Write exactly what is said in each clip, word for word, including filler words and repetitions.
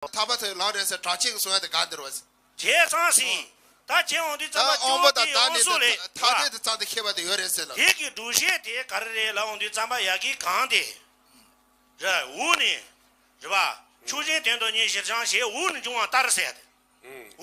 ཐར་པ་ཐོབ་ལམ་རེད་ཟེར་གྲགས་ཆེན་གྱི་གསུང་ཡ་དེ་ག་འདིར་བ་ཟེར། བྱས་ཙང་ཟིན། ད་ཁྱེད་འོང་དུས་ཙམ་པ་དབང་པོ་དང་བདག་ཉིད་དེ་ཐ་དད་དུ་ཙམ་དུ་ཤེས་པ་དེ་ཡོད་རེད་ཟེར་ལ། དེ་གི་སྒྲུབ་བྱེད་དེ་ག་རེ་རེད་ལ་འོང་དུས་ཙམ་པ་ཡ་གི་གང་དེ། ར་འུ་ནི། རེད་བ། ཆུ་ཆེན་དོན་དུ་གཉེར་ཞེས་བྱང་ཞེས་འུ་ནི་འབྱུང་བ་ལྟར་ཟེར་ཏེ།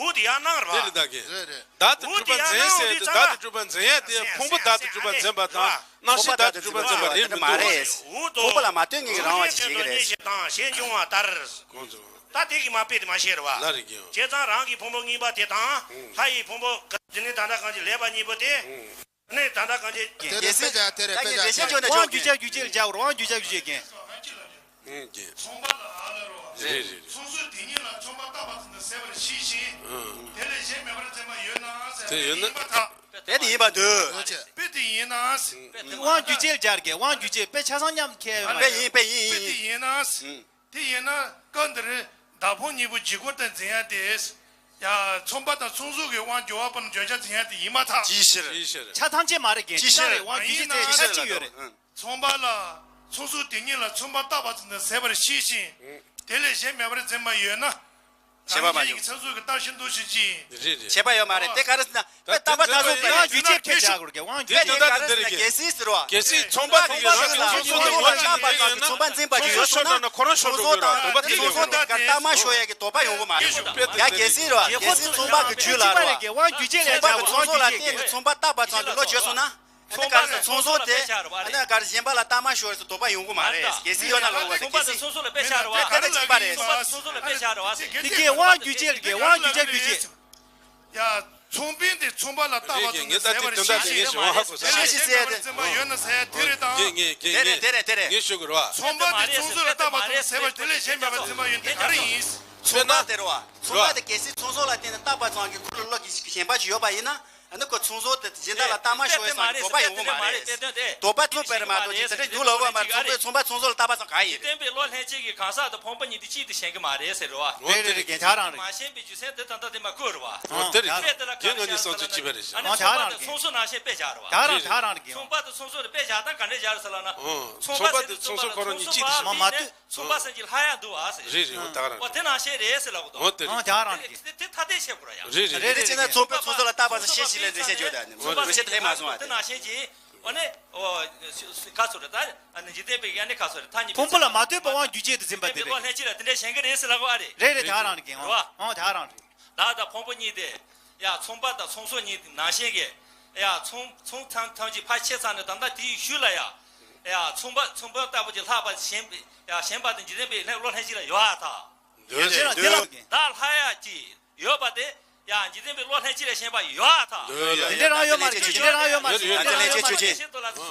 འུ་དེ་ཡར་སྣང་རེད་བ། དེ་རེད་ད་གི། རེད་རེད། བདག་ཏུ་གྲུབ་པ་འཛིན་ཟེར་ཏེ་བདག་ཏུ་གྲུབ་པ་འཛིན་ཡ་དེ་ཕུང་པོ་བདག་ཏུ་གྲུབ་པ་འཛིན་པ་དང་རྣམ་ཤེས་བདག་ཏུ་གྲུབ་པ་འཛིན་པ་རེད་མི་འདུག་མ་རེད། འུ་དོ། ཕུང་པོ་ལ་མ་ལྟོས་ངེས་ཀྱི་རང་བ་ཅིག་བྱེད་ཀྱི་རེད། ཆུ་ཆེན་དོན་དུ་གཉེར་ཞེས་དང་ཞེས་འབྱུང་བ་ལྟར། གོང་དུ། ད་དེ་གི་མ་དཔེ་དེ་མ་བཤད་རེད་བ། ལ་རེ་གི་ཡང་། བྱས་ཙང་རང་གི་ཕུང་པོ་རྙིང་པ་དེ་དང་། ལྷ་ཡི་ཕུང་པོ་ག་དེ་ནི་ད་ལྟ་གང་ཅི་ལས་པ་གཉིས་པོ་དེ། ནི་ད་ལྟ་གང་ཅི། དེ་རེད་དཔེ་ཆ་དེ་རེད་དཔེ་ཆ་དེ། དབང་རྒྱུད་བྱ་རྒྱུད་ཅེས་བྱའོ། དབང་རྒྱུད་བྱ་རྒྱུད་ཅེས་ཀྱི། ཨེ་ཀྱེ། ཚོང་པ་ལ་ཨ་ལ་རོ། རེད་རེད་རེད། ཚོང་ཟོག་དེ་ཉིད་ལ་ཚོང་པ་བཏགས་པ་ཙམ་དུ་ཟད་པར་ཤེས་ཤིང་། ཨང་། དེ་ལས་གཞན་མེད་པར་འཛིན་པ་ཡོད་ན་ཟེར་དེ་ཡོད་ན། ཡིན་པ་དང་། དེ་དེ་ཡིན་པ་འདུག་དཔེ་དེ་ཡིན་ན། དབང་རྒྱུད་ཅེས་སྦྱར་གྱི་དབང་རྒྱུད་ཅེས་དཔེ་ཆ་ཚང་མཉམ་ཁྱེར་ཡོད་མ་རེད། དཔེ་ཡིན་དཔེ་ཡིན་དཔེ་དེ་ཡིན། ཡིན་ན། ཨང་། དེ་ཡིན་ན་སྐབས་འདིར་བདག་ཕུང་གཉིས་པོ་ལྗིད་ཁོག་ལྟར་འཛིན་ཡ་དེ། ཡ། ཚོང་པ་དང་ཚོང་ཟོག་གི་དབང་སྦྱོར་བ་པོ་ནི་བརྗོད་བྱ་འཛིན་ཡ་དེ་ཡིན་མ་ཐག་ཅིའི་ཕྱིར། ཅིའི་ཕྱིར། ཆ་ཐམས་ཅད་མ་རེད་ཀྱི། ཅིའི་ཕྱིར། ཆ་རེད་དབང་རྒྱུད་ཅེས་ཆ་གཅིག་ཡོད་རེད། ཚོང་པ་ལ་ཚོང་ཟོག་དེ་ཉིད་ལ་ཚོང་པ་བཏགས་པ་ཙམ་དུ་ཟད་པར་ཤེས་ཤིང་། དེ་ལས་གཞན་མེད་པར་འཛིན་པ་ཡོད་ན། བྱེད་པ་མ་ཡིན་ཡིན་གྱི་ཚོང་ཟོག་གི་བརྟགས་ཤིང་འདུ་ཤེས་ཀྱིས། རེད་རེད། བྱེད་པ་ཡོད་མ་རེད་དེ་ག་རེ་ཟེར་ན། དཔེ་རྟག་པར་ད་གཟོད་དབང་རྒྱུད་ཅེས་ཁྱེད་བྱ་དགོས་ཀྱི་དབང་རྒྱུད་ཅེས། དེ་ག་རེ་ཟེར་ན་གལ་སྲིད་ཟེར་བ། གལ་སྲིད་ཚོང་པ་དེ་གིས་རང་གི་ཚོང་ཟོག་དེ་ཚོང་པ་དེ་གིས་རང་གི་ཚོང་ཟོག་དེ་ཁོ་རང་ཤོར་འགྲོ་གི་ཡོད་རེད། དོགས་པ་དེ་ཚོང་ཟོག་དེ་ག་རྟགས་མ་ཤོར་ཡ་གི་དོགས་པ་ཡོང་གི་མ་རེད། ཡ་གལ་སྲིད་རེད་བ། གལ་སྲིད་ཚོང་པ་གི་རྒྱུད་ལ་རེད་བ། དབང་རྒྱུད་ཅེས་ལ་ཚོང་པ་གི་ཚོང་ཟོག་ལ་བརྟེན་ནས་ཚོང་པ་བཏགས་པ་ཙམ་གྱི་བློ་བྱས་སོང་ན། ཨ་ནི་ག་རེ་ཟེར་ཚོང་ཟོག་དེ་ཨ་ནི་ག་རེ་གཞན་པ་ལ་རྟགས་མ་ཤོར་ཟེར་དོགས་པ་ཡོང་གི་མ་རེད། གལ་སྲིད་ཡོད་ན་ལོག་པ་དེ་གལ་སྲིད། ཚོང་ཟོག་ལ་དཔེ་བཞག་རེད་བ། དེ་ག་རེ་གཅིག་པ་རེད། ཚོང་པ་ཚོང་ཟོག་ལ་དཔེ་བཞག་རེད་བ། དེ་གའི་དབང་རྒྱུད་ཅེས་ལ་གའི་དབང་རྒྱུད་ཅེས་རྒྱུད་ཅེས། ཡ། ཚོང་དཔོན་དེ་ཚོང་པ་ལ་བཏགས་པ་ཙམ་དུ་ཟད་པར་ཤེས་ཤིང་། ཤེས་ཤིང་ཟེར་ཏེ། འཛིན་པ་ཡོད་ན་ཟེར་དེ་རེད་དང་། ངས་ངས་ངས་དེ་རེད་དེ་རེད་དེ་རེད། ངས་ཞུ་དགོས་རེད་བ། ཚོང་པ་དེ་ཚོང་ཟོག་ལ་བཏགས་པ་ཙམ་དུ་ཟད་པར་དེ་ལས་གཞན་མེད་པར་འཛིན་པ་ཡོད་དེ་ག་རེ་ཡིན། ཚོང་པ་དེ་རེད་བ། ཚོང་པ་དེ་གལ་སྲིད་ཚོང་ཟོག་ལ་བརྟེན་ནས་བཏགས་པ་ཙམ་གྱི་ཁོ་ལ་བློ་གི་ཞེན་པ་ཞིག་ཡོད་པ་ཡིན་ན། ཨ་ནི་ཁོ་ཚོང་ཟོག་དེ་གཞན་དག་ལ་རྟགས་མ་ཤོར་བའི་བསམ་དོགས་པ་ཡོང་གི་མ་རེད། དོགས་པ་ཙམ་དཔེ་རེད་མ་གཏོགས་ཅི་ཚེ་རེ་རྒྱུ་ལ་འོས་པ་མ་རེད། ཚོང་པས་ཚོང་པ་ཚོང་ཟོག་ལ་བཏགས་པ་ཙམ་ག་ཡིན། བསྟན་པའི་བློ་ལྷན་སྐྱེས་ཀྱི་གང་ཟག་དང་ཕུང་པོ་གཉིས་དེ་གཅིག་ཏུ་ཞེན་གྱི་མ་རེད་ཟེར་རོ། དེ་རེད་རེད་རྒན་ཆགས་རང་རེད། མ་ཞེན་པའི་རྒྱུ་མཚན་དེ་ད་ལྟ་དེ་མ་བཀོད་རེད་བ། ཨོ་དེ་རེད། དཔེ་དེ་ལ་དེ་ང་གནས་སྟངས་ཚོ་གཅིག་པ་རེད་ཤག་ཨ་ནི་ཨོ་ཚོང་པ་དེ་ཚོང་ཟོག་ནང་བཞིན་དཔེ་བཞག་རེད་བ། ད་རང་ད་རང་རེད་རྒན། ཚོང་པ་དེ་ཚོང་ཟོག་ལ་དཔེ་བཞག་སྟངས་ག་འདྲས་བཞག་རེད་ཟེར་ལབ་ན། ཨོ་ཚོང་པ་དེ་ཚོང་པ་ལ་ཚོང་ཟོག་ཁོ་རང་གཉིས་གཅིག་ཏུ་ཞེན་མ་མ་ལྟོས། ཚོང་པ་སེམས་ཀྱི་ལྷ་ཡང་འདུག་ཨ་ཟེར། རེད་རེད། འོ་ད་ག་རང་འོ་དེ་ནང་བཞིན་རེད་ཟེར་ལབ་གོ་དོ། འོ་དེ་རེད། འོ་ད་ག་རང་རེད། དེ་དེ་ཐ་དད་བཤད་དགོས་ར་ཡ། རེད་རེད། རེད་རེད་ཅེ་ན་ཚོང་པས་ཚོང་ཟོག་ལ་བཏགས་པ་ཚོ་ཤེས་ཤིག་ལས་འགྲེལ་བཤད་བརྗོད་ད་ནི་འོ་འགྲེལ་བཤད་དེ་ལས་མ་སོང་བ་དེ་ནང་བཞིན་གྱི། འོ་ནི་འོ་ག་ཚོད་རེད་ད་ཨ་ནི་འཇིག་རྟེན་པའི་ཡ་ནི་ག་ཚོད་རེད་ཐ་སྙད་ཕུང་པོ་ལ་མ་ལྟོས་པ་དབང་རྒྱུད་ཅེས་དུ་འཛིན་པ་དེ་རེད། ལྷན་སྐྱེས་ལ་དེ་འདྲ་ཞེན་གི་རེད་ཟེར་ལབ་གོ་ཨ་རེད། རེད་རེད་ད་ག་རང་རེད་རྒན། རེད་བ། འོ་ད་ག་རང་རེད། བདག་དང་ཕུང་པོ་གཉིས་དེ། ཡ་ཚོང་པ་དང་ཚོང་ཟོག་གཉིས་དེ་ནང་བཞིན་གྱི། ཡ་ཚོང་ཚོང་ཐམས་ཐམས་ཅད་ཕར་ཕྱེ་ཚར་ནས་ད་ལྟ་དེའི་ཤུལ་ལ་ཡ། ཡ་ཚོང་པ་ཚོང་པ་ལྟ་བུ་ཅིག་ལྷག་པ་ཞེན་ཡ་ཞེན་པ་དང་འཇིག་རྟེན་པའི་ལྷན་བློ་ལྷན་སྐྱེས་ལ་ཡོད་ཨ་ཐག་འདོད་ཟེར་ན་འདོད། བདག་ལྷག་ཡ་ཅིག་ཡོད་པ་དེ་ཡ་འཇིག་རྟེན་པའི་བློ་ལྷན་སྐྱེས་ལ་ཞེན་པ་ཡོད་ཨ་ཐག་འདོད་ལ། དེ་འདྲ་རང་ཡོད་མ་རེད་དེ་འདྲ་རང་ཡོད་མ་རེད། ཡོད་ཡོད་ཡོད་ཡོད།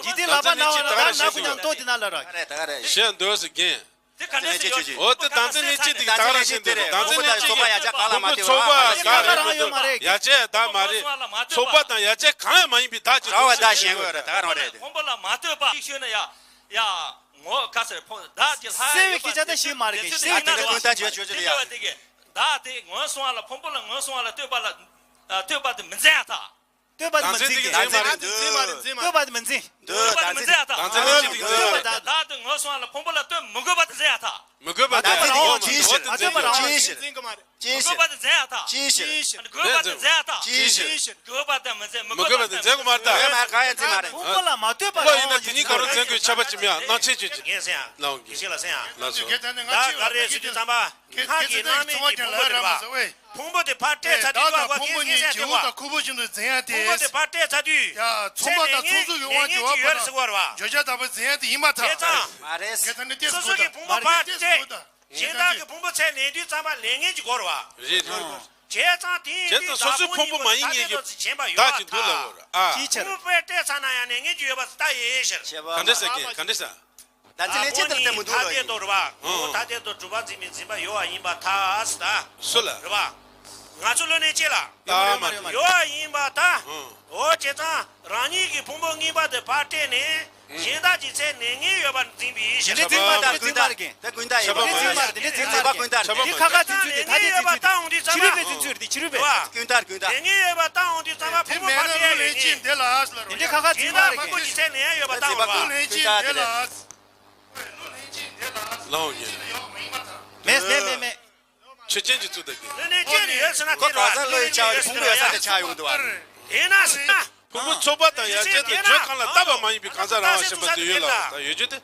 འཇིག་རྟེན་ལག་པ་ན་བ་ན་ད་ན་ཁུ་ཉམས་ཏོག་དེ་ན་ལ་ར། ད་ག་རེད་ད་ག་རེད། ཞེས་འདོད་ཟེར་རྒན། དེ་ག་འདྲ་ཞིག་ཡོད། འོ་དེ་བདག་འཛིན་ལྷན་སྐྱེས་དེ་གི་ད་ག་རང་ཞིག་དེ་རེད། བདག་འཛིན་ལྷན་སྐྱེས་ཀྱི་ཕུང་པོ་ཚོགས་པ་ཡ་ཆ་ག་ལ་མ་དེ་བ་ཡ་ཆ་ཡ་ཆ་བདག་མ་རེད། ཚོགས་པ་དང་ཡ་ཆ་གང་ཡང་མ་ཡིན་པའི་བདག་ཅིག་རང་བ་བདག་ཞེན་དགོས་རེད་ད་ག་རང་རེད། ཕུང་པོ་ལ་མ་ལྟོས་པ་ཞིག་ཤོད་ན་ཡ་ཡ་ངོ་ག་ཟེར་ཕུང་བདག་གི་ལྷ་ཡ་ཡོད་པ་དེ་ཚོ་དེ་ཡིན་ན་རེད་བ། དེ་ཀུན་བཏགས་བརྗོད་བརྗོད་བརྗོད་ཡ། དེ་བ་དེ་གི་བདག་དེ་ངོས་བཟུང་བ་ལ་ཕུང་པོ་ལ་ངོས་བཟུང་བ་ལ་ལྟོས་པ་ལ་ལྟོས་པ་དེ་མི་འཛིན་ཡ་ད། ལྟོས་པ་དེ་མི་འཛིན་གྱི། བདག་འཛིན་དེ་འཛིན་མ་རེད་འཛིན་མ་རེད། ལྟོས་པ་དེ་མི་འཛིན། འདོད་པ་དེ་མི་འཛིན་ཡ་ད། བདག་འཛིན་ལྷན་སྐྱེས་དེ་འཛིན་མ་རེད། བདག་དེ་ངོས་བཟུང་བ་ལ་ཕུང་པོ་ལ་ལྟོས་མི་དགོས་པ་དེ་འཛིན་ཡ་ད། མི་དགོས་པ་དེ་འཛིན་ཡ་ད། ཅིའི་ཕྱིར། ཅིའི་ཕྱིར། འཛིན་གྱི་མ་རེད། ཅིའི་ཕྱིར། དགོས་པ་དེ་འཛིན་ཡ་ད། ཅིའི་ཕྱིར། དགོས་པ་དེ་འཛིན་ཡ་ད། ཅིའི་ཕྱིར། དགོས་པ་དེ་མི་འཛིན་མི་དགོས་པ་དེ་འཛིན་གྱི་མ་རེད་ད། དགོས་པ་གང་ཡང་འཛིན་མ་རེད། ཕུང་པོ་ལ་མ་ལྟོས་པ་ལ་ཡིན་ན་དེ་གཉིས་ཀ་རུ་འཛིན་དགོས་ཁྱབ་པ་ཅི་མི་ཡང་སྣང་ཆེན་ཆོས་ཅན། ངས་ཟེར་ཡ། ལའོ་གི། ཤེས་ལ་ཟེར་ཡ། ལ་སོ། ད་ག་རེ་ཞུ་དུས་ཙམ་པ། ཁ་གི་རྣམ་སྨིན་གྱི་ཕུང་པོ་དེ་རེད་བ། ཕུང་པོ་དེ་ཕར་སྤྲད་ཚར་དུས་ཀ་ཀ་ཀེ་ཀེ་ཟེར་ཏེ་བ། ཕུང་པོ་དེ་ཕར་སྤྲད་ཚར་དུས། ཚེ་ནད་ངན་ངན་གྱིས་ཡོད་རེད་ཟེར་བ་རེད་བ། བརྗོད་བྱ་ལྟ་བུ་འཛིན་ཡ་དེ་ཡིན་མ་ཐག་བྱས་ཙང་། མ་རེད། སོ་སོ་གི་ཕུང་པོ་ཕར་སྤྲད། གཞན་དག་གི་ཕུང་པོ་ཚེ་ནད་དུས་ཙམ་པ་ལས་ངན་གྱིས་གོ་རེད་བ། རེད་རེད། བྱས་ཙང་དེ་ཡིན་དུས་སོ་སོའི་ཕུང་པོ་མ་ཡིན་ངེས་ཀྱི་བདག་ཅིག་འདུག་ལབ་དགོས་རེད་ཨ། ཅིའི་ཕྱིར། ཕུང་པོ་ཕར་སྤྲད་ཚར་ན་ཡང་ལས་ངན་གྱིས་ཡོད་པ་ལྟ་ཡེ་ཕྱིར། ག་འདྲ་ཟེར་གི་ག་འདྲ་ཟེར། ད་ཚེ་ལས་ཅི་ལྟར་ལྟད་མོ་འདུག་ལ་ཡིན། ཐ་དད་དུ་གྲུབ་པ་འཛིན་པའི་འཛིན་པ་ཡོད་པ་ཡིན་པར་ཐལ། སུ་ལ། རེད་པ། ང་ཚོ་བློ་ནས་སྐྱེ་ལ། ཡོད་པ་ཡིན་པར་ཐལ། འོ་བྱས་ཙང་རང་ཉིད་ཀྱི་ཕུང་པོ་རྙིང་པ་དེ་ཕར་སྤྲད་ནས་གཞན་དག་གི་ཚེ་ནད་ངན་ཡོད་པར་འཛིན་པའི་ཕྱིར། འཛིན་པ་དང་ཀུན་བཏགས་ཀྱི་དེ་ཀུན་བཏགས་ཡིན་པ། འཛིན་པ་དེ་འཛིན་པ་ཀུན་བཏགས་རེད། དེ་ཁ་ཁ་འཛིན་ཚུལ་དེ་ཐ་དད་འཛིན་ཚུལ་དེ་ཕྱི་རོལ་པའི་འཛིན་ཚུལ་རེད། དེ་ཕྱི་རོལ་པའི། ཀུན་བཏགས་ཀུན་བཏགས། ནད་ངན་ཡོད་པར་བཏང་འོང་དུས་ཙམ་པ་ཕུང་པོ་ཕར་སྤྲད་ཡ་ཡོད་ངེས། དེ་འདྲའི་ཁ་ཁ་འཛིན་པ་རེད། ཕུང་པོ་གི་ཚེ་ནད་ཡོད་པར་བཏང་འོང་བ། ཀུན་བཏགས་དེ་རེད། ལའོ་གི། མེད་མེད་མེད་མེད། ཆོས་ཅན་གྱི་ཚུལ་དུ་གི། ལུས་གནས་ཅན་ཡོད་ཟེར་ན་ཁོ་དེ་རེད་བ། གང་ཟག་བློ་ཡི་བྱ་བ་ཕུང་པོ་ཡོད་ས་དེ་ཆགས་ཡོང་འདུག་བ། དེས་ན་ཟེར་ན། ཕུང་པོ་ཚོགས་པ་དང་ཡ་གཅིག་ཏུ་བརྗོད་གང་ལ་བཏབ་པ་མ་ཡིན་པའི་གང་ཟག་རང་བ་ཞེན་པ་དེ་ཡོད་ལ་ད་ཡོད་རྒྱུ་དེ།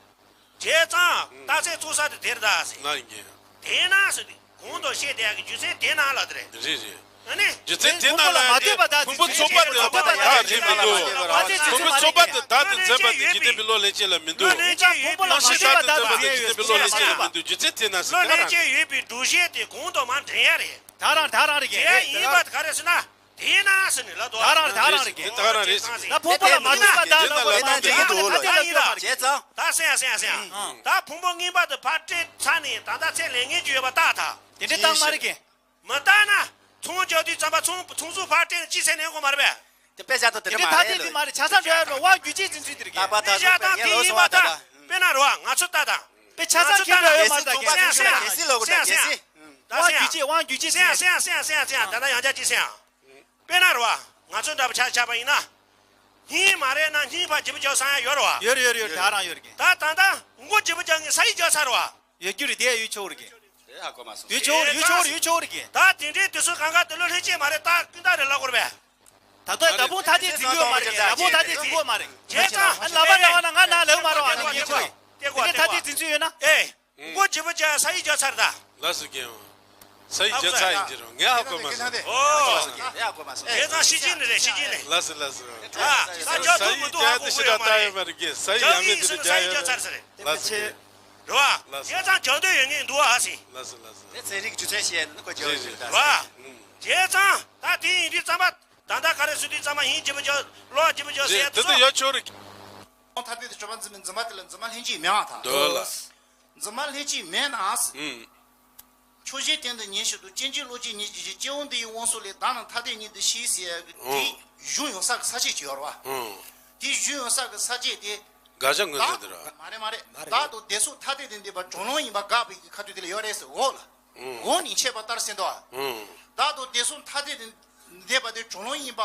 བྱས་ཙང་རྟགས་གསལ་ཚོགས་བསགས་དེ་དེར་གདའ་ཟེར། ལ་ཡིན་གྱི། དེས་ན་ཟེར་ཏེ་གོང་དུ་བཤད་དེ་ཡག་གི་རྒྱུ་མཚན་དེ་ན་ལ་དེ་རེད། རེད་རེད། ཨ་ནི། རྒྱུ་མཚན་དེ་ན་ལ་ཡ་དེ་ཕུང་པོ་ཚོགས་པ་དེ་བདག་དེ་མི་འདུག་ཕུང་པོ་ཚོགས་པ་དེ་བདག་དེ་འཛིན་པ་དེ་འཇིག་རྟེན་པའི་བློ་ལྷན་སྐྱེས་ལ་མི་འདུག་རྣམ་ཤེས་བདག་དེ་འཛིན་པ་དེ་འཇིག་རྟེན་པའི་བློ་ལྷན་སྐྱེས་ལ་མི་འདུག་རྒྱུ་མཚན་དེ་ན་ཟེར་དེ་ན་ར། བློ་ལྷན་སྐྱེས་ཡོད་པའི་སྒྲུབ་བྱེད་དེ་གོང་དུ་མར་འདྲེན་ཡ་རེད། ད་རང་ད་རང་རེད་གི། དེ་ཡིན་པ་ག་རེ་ཟེར་ན། དེས་ན་ཟེར་ནས་ལབ་འདུག་ད་རང་རེད་ད་རང་རེད་གི། དེ་ད་རང་རེད་ཟེར་གི། ད་ཕུང་པོ་ལ་མ་ལྟོས་པ་ད་ལབ་དགོས་རེད་ན་འགྲིག་གི་འདུག་ལ། ད་ཡིན་ལ། བྱས་ཙང་། ད་སེམས་ཡ་སེམས་ཡ་སེམས་ཡ། ད་ཕུང་པོ་རྔན་པ་དེ་ཕར་སྤྲད་ཚར་ནས་ད་ལྟ་ཚད་ལས་ངན་གྱི་ཡོད་པ་བཏགས་ད། དེ་འདྲའི་བཏང་མ་རེད་གི། མི་བཏགས་ན་ཚོང་རྒྱག་དུས་ཙམ་པ་ཚོང་ཚོང་ཟོག་ཕར་སྤྲད་ནས་ཅི་ཟེར་ནས་ཡོང་གི་མ་རེད་པས། དེ་དཔེ་བཞག་ཐོག་དེ་དེ་འདྲ་མ་རེད་ལ། ཐ་དད་དེ་མ་རེད་ཆ་ཚང་འགྲོ་ཡ་རོ་དབང་སྒྱུར་བྱེད་འཛིན་ཚུལ་དེ་རེད་གི། ད་པ་ཐ་དཔེ་བཞག་སྟངས་དེ་ཡིན་པ་ད། དཔེར་ན་རོ་ང་ཚོ་ལྟ་དང་། དཔེ་ཆ་ཚང་ཁྱེར་འགྲོ་ཡོད་མ་རེད་ད་གི། སེམས་སེམས་སེམས་སེམས་སེམས་སེམས་སེམས་སེམས་སེམས་སེམས། དབང་སྒྱུར་བྱེད་དབང་སྒྱུར་བྱེད་སེམས་སེམས་སེམས་སེམས་སེམས་ད་ལྟ་ཡང་བསྐྱར་ཅིག་སེམས། དཔེར་ན་རོ། ང་ཚོ་འདྲ་པོ་ཆ་བཞག་པ་ཡིན་ན། སྙིང་མ་རེད་ན་སྙིང་ཕར་བརྗེ་པོ་རྒྱག་ས་ཡང་ཡོད་རེད་བ། ཡོད་རེད་ཡོད་རེད་ཡོད་རེད་ད་རང་ཡོད་རེད་གི། ད་ད་ལྟ་མགོ་བརྗེ་པོ་རྒྱག་མཁན་ས་ཡིས་རྒྱག་ཚར་རེད་བ། ཡོད་རྒྱུ་རེད་དེ་ཡོད་ཆོག་རེད་གི། དེ་ཧ་གོ་མ་སོང་། ཡོད་ཆོག་རེད་ཡོད་ཆོག་རེད་ཡོད་ཆོག་རེད་གི། ད་དེ་འདྲའི་དུས་སུ་གང་ག་དུ་ལོ་ལྷན་སྐྱེས་མ་རེད་ད་ཀུན་བརྟགས་རེད་ལབ་དགོས་རེད་པས། ད་ལྟ་ད་བུང་ཐ་དད་འཛིན་གྱི་ཡོད་མ་རེད་གི། ད་བུང་ཐ་དད་འཛིན་གྱི་ཡོད་མ་རེད། བྱས་ཙང་ཨ་ལ་བ་ལ་བ་ན་ང་ན་ལེའུ་མ་རོ་ཨ་ན་ངེད་ཀོ་དེ་ནས་ཐ་དད་འཛིན་ཚུལ་ཡོད་ན། ཨེ། མགོ་བརྗེ་པོ་རྒྱག་ས་ཡིས་རྒྱག་ཚར་ད། ལགས་སོ་རྒན། ས་ཡིས་རྒྱག་ཚར་ཡིན་གྱི་རོ་ངས་ཧ་གོ་མ་སོང་། ཨོ། ཡ་གོ་མ་སོང་། དེ་ཚང་ཤི་ཅིན་ནི་རེད་ཤི་ཅིན་ནི། ལགས་སོ་ལགས་སོ། ཨ། ས་རྒྱག་ཐུབ་མི་འདུག་ཧ་གོ་གི་ཡོད་མ་རེད། རྒྱག་གི་ཡིན་སོང་ས་ཡིས་རྒྱག་ཚར་ས་རེད། ལགས་སོ། རེད་བ། ལགས་སོ། དེ་ཚང་རྒྱག་འདོད་ཡོད་ངེས་འདུག་ཨ་སི། ལགས་སོ་ལགས་སོ། དེ་ཚན་རིག་རྒྱུ་མཚན་བཤད་ན་ཁོ་རྒྱག་ཡོད་ཟེར་ད། རེད་བ། དེ་ཚང་ད་དེ་ཡིན་དུས་ཙམ་པ་ད་ལྟ་ག་རེ་ཟེར་དུས་ཙམ་པ་ཡིན་བརྗེ་པོ་རྒྱག་ལོག་བརྗེ་པོ་རྒྱག་ཟེར་ཡ་དེ་ཚོ། ཡ་ཆོག་རེད། ཐ་དད་དུ་གྲུབ་པ་འཛིན་པའི་འཛིན་པ་དེ་ལ་འཛིན་པ་ལྷན་སྐྱེས་མེད་པར་ཐལ། འདོད་ལ། འཛིན་པ་ལྷན་སྐྱེས་མེད་ན། ཨུམ། ཕྱོགས་གཞན་སྟེང་དུ་ཉེར་ཞིག་ཏུ་སྐྱེ་མཆེད་གློ་སྐྱེད་གཉིས་ཀྱི་ཕྱིར་སྐྱེ་བོ་འདི་ཡི་དབང་སོགས་ལས་བདག་རྣམས་ཐ་དད་ཉིད་དུ་ཤེས་ཟེར་ཡ་གི་དེ་ཨུམ། གཞུང་ཡོང་ས་གི་ས་བཅད་ཅིག་ཡོད་རེད་བ། ཨུམ། དེ་གཞུང་ཡོང་ས་གི་ས་བཅད་དེ། དགག་བྱ་ངོས་འཛིན་དེ་རེད་བ། མ་རེད་མ་རེད། བདག་དང་དེ་སོགས་ཐ་དད་དུ་འདོད་པ་གྲུབ་ལམ་ཡིན་པ་དགག་པའི་གི་ཁ་ཐུག་དེ་ལ་ཡོད་རེད་ཟེར་འོག་ལ། ཨུམ། འོག་ནས་འཆད་པ་ལྟར་ཟེར་འདུག་བ། ཨུམ། བདག་དང་དེ་སོགས་ཐ་དད་དུ་འདོད་པ་དེ་གྲུབ་ལམ་ཡིན་པ།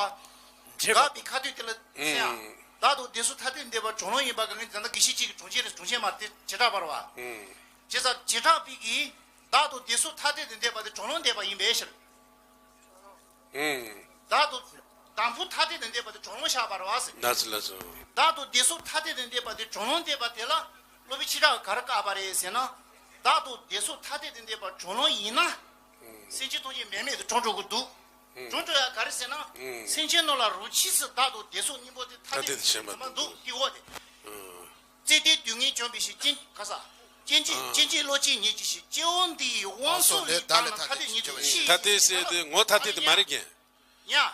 དགག་པའི་ཁ་ཐུག་དེ་ལ་ཟེར་ཡང་། ཨུམ། བདག་དང་དེ་སོགས་ཐ་དད་དུ་འདོད་པ་གྲུབ་ལམ་ཡིན་པ་གི་ངས་ད་ལྟ་དགེ་བཤེས་གཅིག་གི་གྲོང་ཁྱེར་རེད་གྲོང་ཁྱེར་མ་རེད་དེ་བྱེ་བྲག་པ་རེད་བ། ཨུམ། བྱས་ཙང་བྱེ་བྲག་པའི་གི། བདག་དང་དེ་སོགས་ཐ་དད་དུ་འདོད་པ་དེ་གྲུབ་ལམ་འདོད་པ་ཡིན་པའི་ཕྱིར། ཨུམ། བདག་དང་། དང་ཕུ་ཐ་དད་དུ་འདོད་པ་དེ་གྲུབ་ལམ་བཞག་པ་རེད་བ་ཟེར། ལགས་སོ་ལགས་སོ། བདག་དང་དེ་སོགས་ཐ་དད་དུ་འདོད་པ་དེ་གྲུབ་ལམ་འདོད་པ་དེ་ལ་སློབ་དཔོན་ཆོས་གྲགས་ཀྱིས་ག་རེ་བཀག་པ་རེད་ཟེར་ན། བདག་དང་དེ་སོགས་ཐ་དད་དུ་འདོད་པ་གྲུབ་ལམ་ཡིན་ན། སེམས་ཅན་ཐམས་ཅད་འབད་མེད་དུ་གྲུབ་འགྲོ་གི་འདུག་ཨུམ། གྲུབ་འགྲོ་ཡ་ག་རེ་ཟེར་ན། ཨུམ། སེམས་ཅན་རྣམས་ལ་རོ་ཁྱི་སུ་བདག་དང་དེ་སོགས་གཉིས་པོ་དེ་ཐ་དད་དུ་ཞེན་པ་འདུག་འདུག་སྟེ་འོ་དེ། ཨུམ། བརྩེ་ལྡན་དུས་ངན་བྱུང་བའི་ཕྱིར་སྐྱེ་ག་ས། སྐྱེ་མཆེད་ཨ། སྐྱེ་མཆེད་གློ་སྐྱེད་ཉིད་ཀྱི་ཕྱིར་སྐྱེ་བོ་འདི་ཡི་དབང་སོགས་ལས་བདག་ལ་ཐ་དད་ཉིད་དུ་ཤེས། ཐ་དད་ཟེར་དེ་ངོ་ཐ་དད་དེ་མ་རེད་ཀྱི། ཡ། ཨ།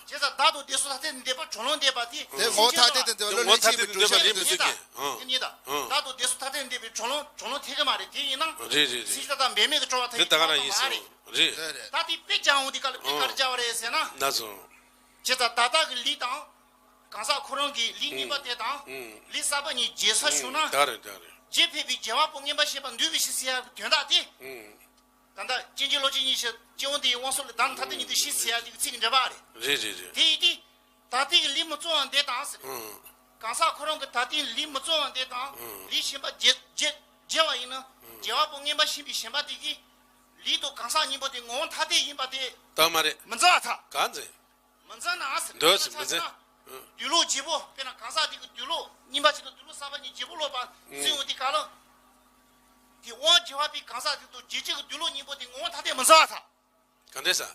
བྱས་ཙང་བདག་དང་དེ་སོགས་ཐ་དད་འདོད་པ་གྲུབ་ལམ་འདོད་པ་དེ། དེ་ངོ་ཐ་དད་དེ་འདོད་པ་ལོ་ལེགས་ཤེས་པའི་གྲུབ་ཆ་རེད་མི་འདུག་ཀྱི། ཨ། དེ་ཉིད་དང་། ཨ། བདག་དང་དེ་སོགས་ཐ་དད་འདོད་པའི་གྲུབ་ལམ་གྲུབ་ལམ་ཐད་ཀྱི་མ་རེད་དེ་ཡིན་ན། རེད་རེད་རེད། སེམས་ཅན་ད་ལྟ་འབད་མེད་དུ་གྲུབ་པ་ཐད་ཀྱི་མ་རེད། རེད་རེད། ད་དེ་དཔེ་སྦྱར་འོང་དེ་ག་ལ་དཔེ་ག་རེ་སྦྱར་བ་རེད་ཟེར་ན། ལགས་སོ། བྱས་ཙང་ད་ལྟ་གི་ལུས་དང་། གང་ཟག་ཁོ་རང་གི་ལུས་རྙིང་པ་དེ་དང་། ཨུམ། ལུས་གསར་པ་གཉིས་བརྗེ་ས་བྱུང་ན། ཨུམ། ད་རེད་ད་རེད། རྗེས་ཕན་པའི་རྒྱལ་བ་པོ་རྔན་པ་ཞེས་པ་འདུས་པའི་ཕྱིར་ཟེར་ཡག་གི་དོན་དག་དེ། ཨུམ། ད་ལྟ་སྐྱེ་མཆེད་གློ་སྐྱེད་གཉིས་ཀྱི་ཕྱིར་སྐྱེ་བོ་འདི་ཡི་དབང་སོགས་ལས་བདག་རྣམས་ཐ་དད་ཉིད་དུ་ཤེས་ཟེར་ཡག་དེ་གི་ཚིག་གི་འགྲེལ་པ་རེད། རེད་རེད་རེད། དེ་ཡིན་དུས། ད་ལྟའི་གི་ལུས་མི་གཙང་བ་འདི་དང་ཟེར། ཨུམ། གང་ཟག་ཁོ་རང་གི་ད་ལྟའི་ལུས་མི་གཙང་བ་འདི་དང་། ཨུམ། ལུས་ཞེན་པ་བརྗེ་བརྗེ་བརྗེ་བ་ཡིན་ན། ཨུམ། རྒྱལ་བ་པོ་རྔན་པ་ཞེས་པའི་ཞེན་པ་དེ་གིས། ལུས་དང་གང་ཟག་གཉིས་པོ་དེ་ངོ་བོ་ཐ་དད་ཡིན་པ་དེ། ད་མ་རེད། མི་འཛིན་པར་ཐལ། ག་འཛིན། མི་འཛིན་ན་ཟེར། འདོད་ཟེར་མི་འཛིན། ཨུ། འདོད་ལོག་བརྗེ་པོ་དཔེར་ན་གང་ཟག་དེ་གི་འདོད་ལོག་རྙིང་པ་ཅིག་དང་འདོད་ལོག་གསར་པ་གཉིས་བརྗེ་པོ་ལོག་པ་ཨུ། འཛིན་འོང་དེ་ག་ལ། དེ་དབང་རྒྱལ་བ་པའི་གང་ཟག་དེ་དང་རྗེས་འཇུག་གི་འདོད་ལོག་གཉིས་པོ་དེ་ངོ་བོ་ཐ་དད་མི་འཛིན་པར་ཐལ། ག་འདྲས་ཟེར།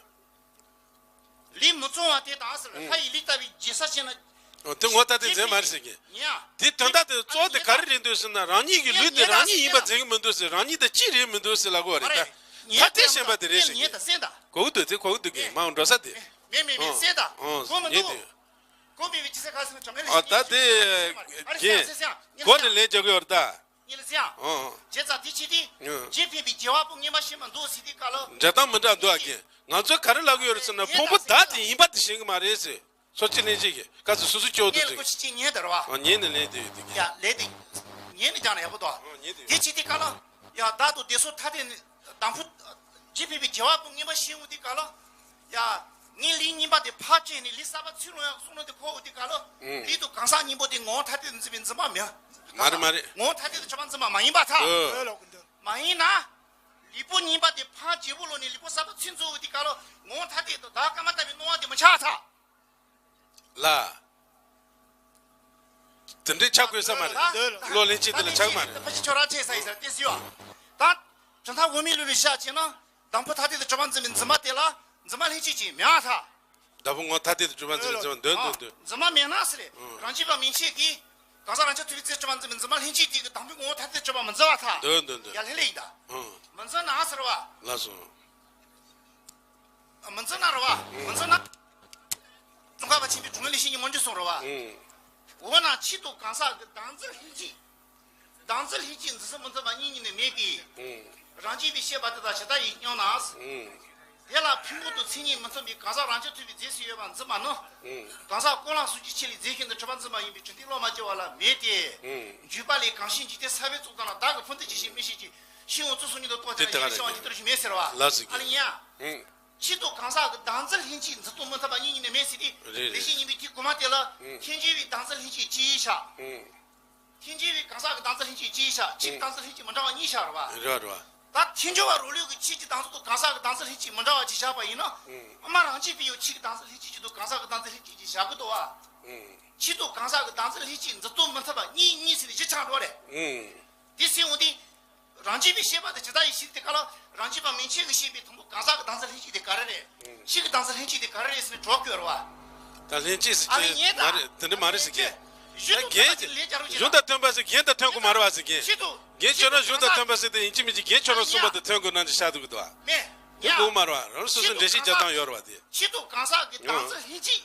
ལུས་མི་གཙང་བ་དེ་དང་ཟེར། ཨུ། ལྷ་ཡི་ལུས་ལྟ་བུའི་རྒྱལ་ས་ཅན་ལ། ཨོ་དེ་ངོ་ཐ་དད་འཛིན་མ་རེད་ཟེར་གི། ཉན། དེ་དོན་དག་དེ་གཙོ་བོ་དེ་ག་རེ་རེད་འདུག་ཟེར་ན་རང་ཉིད་ཀྱི་ལུས་དེ་རང་ཉིད་ཡིན་པ་འཛིན་གི་མི་འདུག་ཟེར། རང་ཉིད་དང་གཅིག་རེད་མི་འདུག་ཟེར་ལབ་དགོས་པ་རེད་ད། ཐ་དད་ཞེན་པ་དེ་རེད་ཟེར་གི། ཉན་ད་སེམས་ད། གོ་གི་འདུག་དེ་གོ་གི་འདུག་གི་མ་འོང་འགྲོ་ས་དེ། མེད་མེད་མེད་སེམས་ད། ཨོ་གོ་མི་ཉན་འདུག་དེ། གོ་མེད་པའི་ཅི་ཟེར་ཁ་སེམས་བྱང་ངན་ཨ་ད་དེ་གི་གོ་ནས་ལན་རྒྱག་གི་ཡོད་རེད་ད། ཉན་ལ་སེམས་ཡང་། ཨོ། བྱས་ཙང་དེ་ཅི་སྟེ། ཨོ། རྗེས་ཕན་པའི་རྒྱལ་བ་པོ་རྔན་པ་ཞེས་མ་འདུག་ཟེར་དེ་ག་ལ། འདྲ་དང་མི་འདྲ་འདུག་ཨ་གི། ང་ཚོས་ག་རེ་ལབ་གི་ཡོད་རེད་ཟེར་ན་ཕུང་པོ་བདག་དེ་ཡིན་པ་དེ་ཤེས་གི་མ་རེད་ཟེར། སོ་སྐྱེ་ལྷན་སྐྱེས་ཀྱི་སྐབས་སུ་སོ་སོ་སྐྱེ་བོ་དེ་ཉན་ལ་ཀོ་ཅི་ཅི་ཉན་དར་བ། ཨ་ཉན་ནས་ལན་དེ་ཡོད་དེ་གི། ཡ་ལན་དེ། ཉན་ནས་ཀྱང་ན་ཡག་པོ་འདུག་ཨ་ཉན་དེ་ཡོད། དེ་ཅི་སྟེ་ག་ལ། ཡ་བདག་དང་དེ་སོགས་ཐ་དད་ནི། དང་ཕུ། རྗེས་ཕན་པའི་རྒྱལ་བ་པོ་རྔན་པ་ཞེས་འོང་དེ་ག་ལ། ཡ། ངའི་ལུས་རྙིང་པ་དེ་ཕར་བཅད་ནས་ལུས་གསར་པ་ཚུར་ལོན་ཡག་གསུང་ལོ་དེ་གོ་འོང་དེ་ག་ལ། ཨུ། ལུས་དང་གང་ཟག་གཉིས་པོ་དེ་ངོ་བོ་ཐ་དད་དུ་འཛིན་པའི་འཛིན་པ་མེད། མ་རེད་མ་རེད། ངོ་བོ་ཐ་དད་དུ་ཆགས་པ་འཛིན་པ་མ་ཡིན་པར་ཐལ། ཨུ། མ་ཡིན་ན། ལུས་པོ་རྙིང་པ་དེ་ཕར་བརྗེ་པོ་ལོག་ནས་ལུས་པོ་གསར་པ་ཚུར་འཛུགས་དེ་ག་ལོ་ངོ་བོ་ཐ་དད་དུ་བདག་ཀ་མ་ལྟ་བུའི་སྣང་བ་དེ་མི་འཆར་ཐལ། ལ། དེ་འདྲའི་ཆགས་དགོས་ས་མ་རེད། བློ་ལྷན་སྐྱེས་དེ་ལ་ཆགས་མ་རེད། ཕ་ཕྱི་ཁྱོད་རང་ཆེ་ས་ཡིན་ཟེར་ཏེ་སུ་ཡོད། ད་གྲུབ་མཐའ་དབུ་མའི་ལུགས་ལ་བཞག་བྱས་ན་དང་པོ་ཐ་དད་དུ་གྲུབ་པ་འཛིན་པའི་འཛིན་པ་དེ་ལ་འཛིན་པ་ལྷན་སྐྱེས་ཀྱིས་མི་དབང་ཐལ། དང་པོ་ངོ་བོ་ཐ་དད་དུ་གྲུབ་པ་འཛིན་པའི་འཛིན་པ་འདོད་འདོད་འདོད། འཛིན་པ་མེད་ན་ཟེར་རེད། རང་རྒྱུད་པ་མན་ཆད་ཀྱིས་གང་ཟག་རང་རྐྱ་ཐུབ་པའི་རྫས་གྲུབ་པ་འཛིན་པའི་འཛིན་པ་ལྷན་སྐྱེས་དེ་གིས་དང་པོའི་ངོ་བོ་ཐ་དད་དུ་གྲུབ་པ་མི་འཛིན་པར་ཐལ། འདོད་འདོད་འདོད། ཡ་ལྷད་ལྷད་ཡིན་ད། མི་འཛིན་ན་ཟེར་བ། ལགས་སོ། མི་འཛིན་ན་རེད་བ། མི་འཛིན་ན། ཙོང་ཁ་པ་ཆེན་པོས་སྒྲུབ་ངག་ལས་བཤད་ཉིད་མངོན་གྱུར་གསུངས་རེད་བ། འོ་ན་ཆེད་དུ་གང་ཟག་གི་བདག་འཛིན་ལྷན་སྐྱེས། བདག་འཛིན་ལྷན་སྐྱེས་འཛིན་སེམས་མི་མཐུན་པ་གཉིས་གཉིས་ནས་མེད་དེ། རང་རྒྱུད་པའི་ཤེས་པ་དེ་དག་ཇི་ལྟར་ཡིན་སྙམ་ན། དེ་ལ་ཕུང་པོ་དང་མཚན་ཉིད་མི་མཐུན་པའི་གང་ཟག་རང་རྐྱ་ཐུབ་པའི་རྫས་སུ་ཡོད་པར་འཛིན་པ་ནི། གང་ཟག་ཀུན་ལ་སོགས་ཀྱི་ཆོས་ལས་རྫས་ཤིག་ཏུ་གྲུབ་པར་འཛིན་པ་ཡིན་པའི་དྲི་སྟེ་བློ་མ་སྐྱེ་བ་ལ་མེད་དེ། འཇུག་པ་ལས་གང་ཞིག་འཇིག་རྟེན་གསར་པའི་གཙུག་ཏོར་ན་བདག་གི་ཕུང་འདི་ཇི་ཞིག་མི་ཤེས་ཀྱི་ཤེས་འོང་ཚུལ་སོགས་ཉིད་དུ་རྟོགས་ཏེ་ན་ཡང་ཤེས་པ་འཇིག་རྟེན་ཞིག་མེད་ཟེར་བ། ལགས་སོ། ཨ་ནི་ཡང་། ཆེད་དུ་གང་ཟག་གི་བདག་འཛིན་ལྷན་སྐྱེས་འཛིན་སྟངས་མི་མཐུན་པ་གཉིས་གཉིས་ནས་མེད་ཟེར་ཏེ། ལེགས་བཤད་སྙིང་པོའི་ཐིག་གོ་མ་དེ་ལ་ཐལ་འགྱུར་བའི་བདག་འཛིན་ལྷན་སྐྱེས་གཅིག་ཡིན་ཤག་ཐལ་འགྱུར་བའི་གང་ཟག་གི་བདག་འཛིན་ལྷན་སྐྱེས་གཅིག་ཡིན་ཤག་ཆོས་ཀྱི་བདག་འཛིན་ལྷན་སྐྱེས་མི་འདྲ་བ་གཉིས་ཤག་རེད་བ། རེད་རེད། ད་ཐལ་འགྱུར་བ་རོ་ལུགས་ཀྱི་ཆོས་ཀྱི་བདག་འཛིན་དང་གང་ཟག་གི་བདག་འཛིན་ལྷན་སྐྱེས་མི་འདྲ་བ་ཅིག་བཞག་པ་ཡིན་ན། སྨྲ་རང་རྒྱུད་པའི་ཡང་ཆོས་ཀྱི་བདག་འཛིན་ལྷན་སྐྱེས་ཅིག་དང་གང་ཟག་གི་བདག་འཛིན་ལྷན་སྐྱེས་ཅིག་བཞག་གི་འདུག་བ། ཆོས་དང་གང་ཟག་གི་བདག་འཛིན་ལྷན་སྐྱེས་འཛིན་སྟངས་མི་མཐུན་པ་གཉིས་གཉིས་ཟེར་ནས་གཞི་ཆགས་འགྲོ་བ་རེད། དེ་ཟེར་འོང་དུས། རང་རྒྱུད་པའི་ཤེས་པ་དེ་ཇི་ལྟར་ཡིན་ཞེས་དེ་ག་ལ་རང་རྒྱུད་པ་མན་ཆད་ཀྱི་ཤེས་པའི་དང་པོ་གང་ཟག་གི་བདག་འཛིན་ལྷན་སྐྱེས་དེ་ག་རེ་རེད། ཆོས་ཀྱི་བདག་འཛིན་ལྷན་སྐྱེས་དེ་ག་རེ་རེད་ཟེར་ནས་གྲོགས་བསྐོས་རེད་བ། ད་ལྷན་སྐྱེས་ཟེར་ཨ་ནི་གྱི་ངས་མ་ད་རེད་དེ་འདྲ་མ་རེད་ཟེར་གྱི། གཞུང་ད་དུ་གང་ཟག་གཞན་ཅིག་ལས་ཀྱང་རུང་ཅི་གཞུང་དང་མཐུན་པ་ཟེར་གཞན་དང་མཐུན་དགོས་མ་རེད་བ་ཟེར་གྱི། ཆེད་དུ་རྒན་ཁྱོད་རང་གཞུང་དང་མཐུན་པ་ཟེར་དེ་ཡིན་གཅིག་མིན་གཅིག་རྒན་ཁྱོད་རང་གསུངས་པ་དང་མཐུན་དགོས་ན་འདྲ་ཤ་དུ་གི་འདུག་བ། མེད། དེ་དགོས་མ་རེད་བ་རང་སོ་སོ་འགྲེལ་བཤད་རྒྱག་སྟངས་ཡོད་རེད་བ་དེ། ཆེད་དུ་གང་ཟག་གི་བདག་འཛིན་ལྷན་སྐྱེས།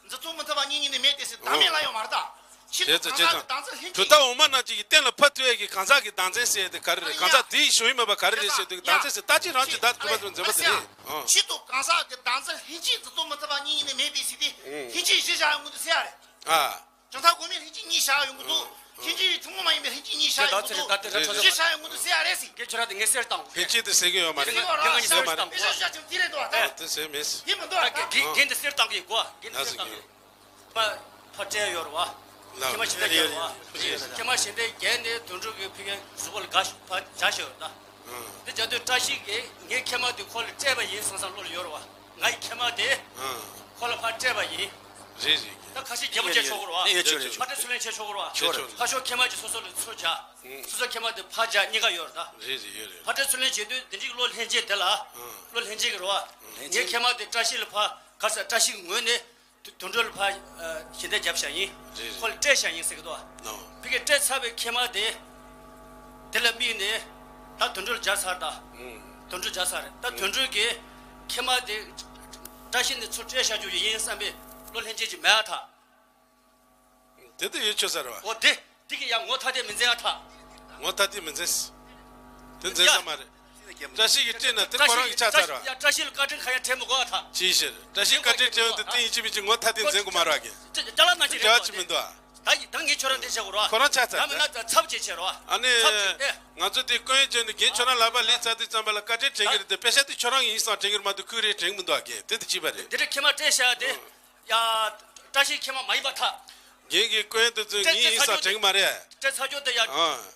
འཛིན་སྟངས་མི་མཐུན་པ་གཉིས་གཉིས་ནས་མེད་དེ་ཟེར་བདག་མེད་ལ་ཡོད་མ་རེད་ད། ཆེད་དུ་གང་ཟག་གི་བདག་འཛིན་ལྷན་སྐྱེས་དེ། གྲུབ་མཐའ་འོག་མ་རྣམས་ཀྱི་གཏན་ལ་ཕབ་ཐུབ་ཡས་ཀྱི་གང་ཟག་གི་བདག་འཛིན་ཟེར་ཡས་དེ་ག་རེ་རེད། གང་ཟག་དེའི་གཞུང་ཡིན་མིན་པ་ག་རེ་རེད་ཟེར་དེ་གི་བདག་འཛིན་ཟེར་ལྟ་ཅི་རང་གི་བདག་གྲུབ་པ་ཙམ་འཛིན་པ་དེ་རེད། ཆེད་དུ་གང་ཟག་གི་བདག་འཛིན་ལྷན་སྐྱེས་འཛིན་སྟངས་མི་མཐུན་པ་གཉིས་གཉིས་ནས་མེད་པའི་ཟེར་དེ་ལྷན་སྐྱེས་གཞི་བཞག་ཡོང་གི་འདུག་ཟེར་ཡ་རེད། ཨ། གྲུབ་མཐའ་དབུ་མའི་ལྷན་སྐྱེས་གཉིས་བཞག་ཡོང་གི་འདུག་ལྷན་སྐྱེས་ཐུན་མོང་མ་ཡིན་པའི་ལྷན་སྐྱེས་གཉིས་བཞག་ཡོང་གི་འདུག་གཞི་བཞག་ཡོང་གི་འདུག་ཟེར་ཡ་རེད་ཟེར། རྒན་ཁྱོད་རང་དེ་ངས་གསེར་བཏང་གོ། ལྷན་སྐྱེས་དེ་ཟེར་གི་ཡོད་མ་རེད། ཟེར་གི་ཡོད་ར་ཟེར་མ་རེད། དཔེ་ཆ་བཞག་ཅིང་དེ་རེད་འདུག་ཨ། དེ་ཟེར་མེད། དེ་མི་འདུག་ཨ། རྒན་རྒན་དེ་གསེར་བཏང་གི་གོ་ཨ། རྒན་དེ་གསེར་བཏང་གི། ཕ་ཕ་སྤྲད་ཡོད་ར་བ། ལགས། ཁྱེད་མ་ཞིག་ད་རྒྱལ་བ། ཁྱེད་མ་ཞིག་ད་རྒྱལ་ནས་དོན་གྲུབ་ཀྱི་ཕི་གའི་གཟུགས་པོ་ལ་དགའ་ཕ་བྱ་ཞོར་ད། དེ་བྱ་དུས་བཀྲ་ཤིས་ཀྱིས་ངའི་ཁྱེད་མ་དེ་ཁོ་ལ་སྤྲད་པ་ཡིན་བསམ་བསམ་བློ་ལ་ཡོད་ར་བ། ང་ཡི་ཁྱེད་མ་དེ། ཁོ་ལ་ཕར་སྤྲད་པ་ཡིན། རེད་རེད། ད་ཁ་ཤས་རྒྱལ་པོ་བྱས་ཆོག་གི་རེད་བ། ཡོད་ཆོག་རེད། ཕ་སྤྲད་ཚུར་ལེན་བྱས་ཆོག་གི་རེད་བ། ཆོག་ཆོག་རེད། ཕ་ཤོག་ཁྱེད་མ་ཅིག་སོ་སོ་ལ་ཚུར་བྱ། སོ་སོ་ཁྱེད་མ་དེ་ཕར་བྱ་གཉིས་ཀ་ཡོད་རེད་ད། རེད་རེད་ཡོད་རེད། ཕ་སྤྲད་ཚུར་ལེན་བྱེད་དུས་དེ་འདྲའི་བློ་ལྷན་སྐྱེས་དེ་ལ། བློ་ལྷན་སྐྱེས་ཀྱི་རེད་བ། ངའི་ཁྱེད་མ་དེ་བཀྲ་ཤིས་ལ་ཕར་ག་ས་བཀྲ་ཤིས་ཀྱི་ངོས་ནས་དུ་དོན་གྲུབ་ལ་ཕར་ཞལ་འདེབས་བརྒྱབ་བཞག་ཡིན། རེད་རེད། ཁོ་ལ་སྤྲད་བཞག་ཡིན་ཟེར་གི་འདུག་བ། ནོ། ཕ་གིར་སྤྲད་ཚར་བའི་ཁྱེད་མ་དེ། དེ་ལ་དམིགས་ནས་ད་དོན་གྲུབ་ལ་སྦྱར་ཚར་ད། དོན་གྲུབ་སྦྱར་ཚར་རེད་ད། དོན་གྲུབ་ཀྱིས་ཁྱེད་མ་དེ་བཀྲ་ཤིས་ནས་ཚུར་སྤྲད་བཞག་རྒྱུ་ཡིན་བསམ་པའི་བློ་ལྷན་སྐྱེས་ཅིག་མེད་ཨ་ཐག་དེ་དུ་ཡོད་ཆོག་ས་རེད་བ། འོ་དེ་དེ་གི་ཡང་ངོ་ཐ་དད་མི་འཛིན་ཨ་ཐག་ངོ་ཐ་དད་མི་འཛིན། དེ་འཛིན་ས་མ་རེད། བཀྲ་ཤིས་ཀྱིས་སྤྲད་ན་དེ་ཁོ་རང་གི་ཆ་ཚང་རེད་བ། ཡ་བཀྲ་ཤིས་ལ་བཀའ་དྲིན་གང་ཡང་དྲན་མི་དགོས་ཨ་ཐག་ཅིའི་ཕྱིར་བཀྲ་ཤིས་བཀའ་དྲིན་དྲན་ཡོང་དུས་དེ་ཡིན་གཅིག་མིན་གཅིག་ངོ་ཐ་དད་འཛིན་དགོས་མ་རེད་བ་གི། ཅ་ཅ་ལག་ན་ཅི་རེད་བ། ཅི་མི་འདུག་ཨ། ད་ཡི་ད་ངས་ཁྱོད་རང་འདི་བྱེད་དགོས་རེད་བ། ཁོ་རང་ཆ་ཚང་ད་མིན་ན་ཚབ་བྱེད་བྱེད་རེད་བ། ཨ་ནི། ཚབ་བྱེད་ཨེ། ང་ཚོ་དེ་སྐུ་ཡོན་བྱོན་ནས་རྒན་ཁྱོད་རང་ལག་པ་ལས་ཚར་དུས་ཙམ་པ་ལ་བཀའ་དྲིན་དྲན་གི་རེད་དེ་དཔེ་ཆ་དེ་ཁྱོད་རང་གི་ཡིན་བསམ་དྲན་གི་རེད་མ་གཏོགས་ཁོའི་རེད་དྲན་གི་མི་འདུག་ཨ་གི་དེ་དེ་ཅི་བ་རེད། དེ་འདྲ་ཁྱེད་མ་སྤྲད་བཞག་དེ། ཡ། བཀྲ་ཤིས་ཁྱེད་མ་མ་ཡིན་པ་ཐག་རྒན་གྱིས་སྐུ་ཡོན་དེ་ཚོ་ངའི་ཡིན་བསམ་དྲན་གི་མ་རེད། སྤྲད་ཚར་ཆོག་དེ་ཡ། ཨ།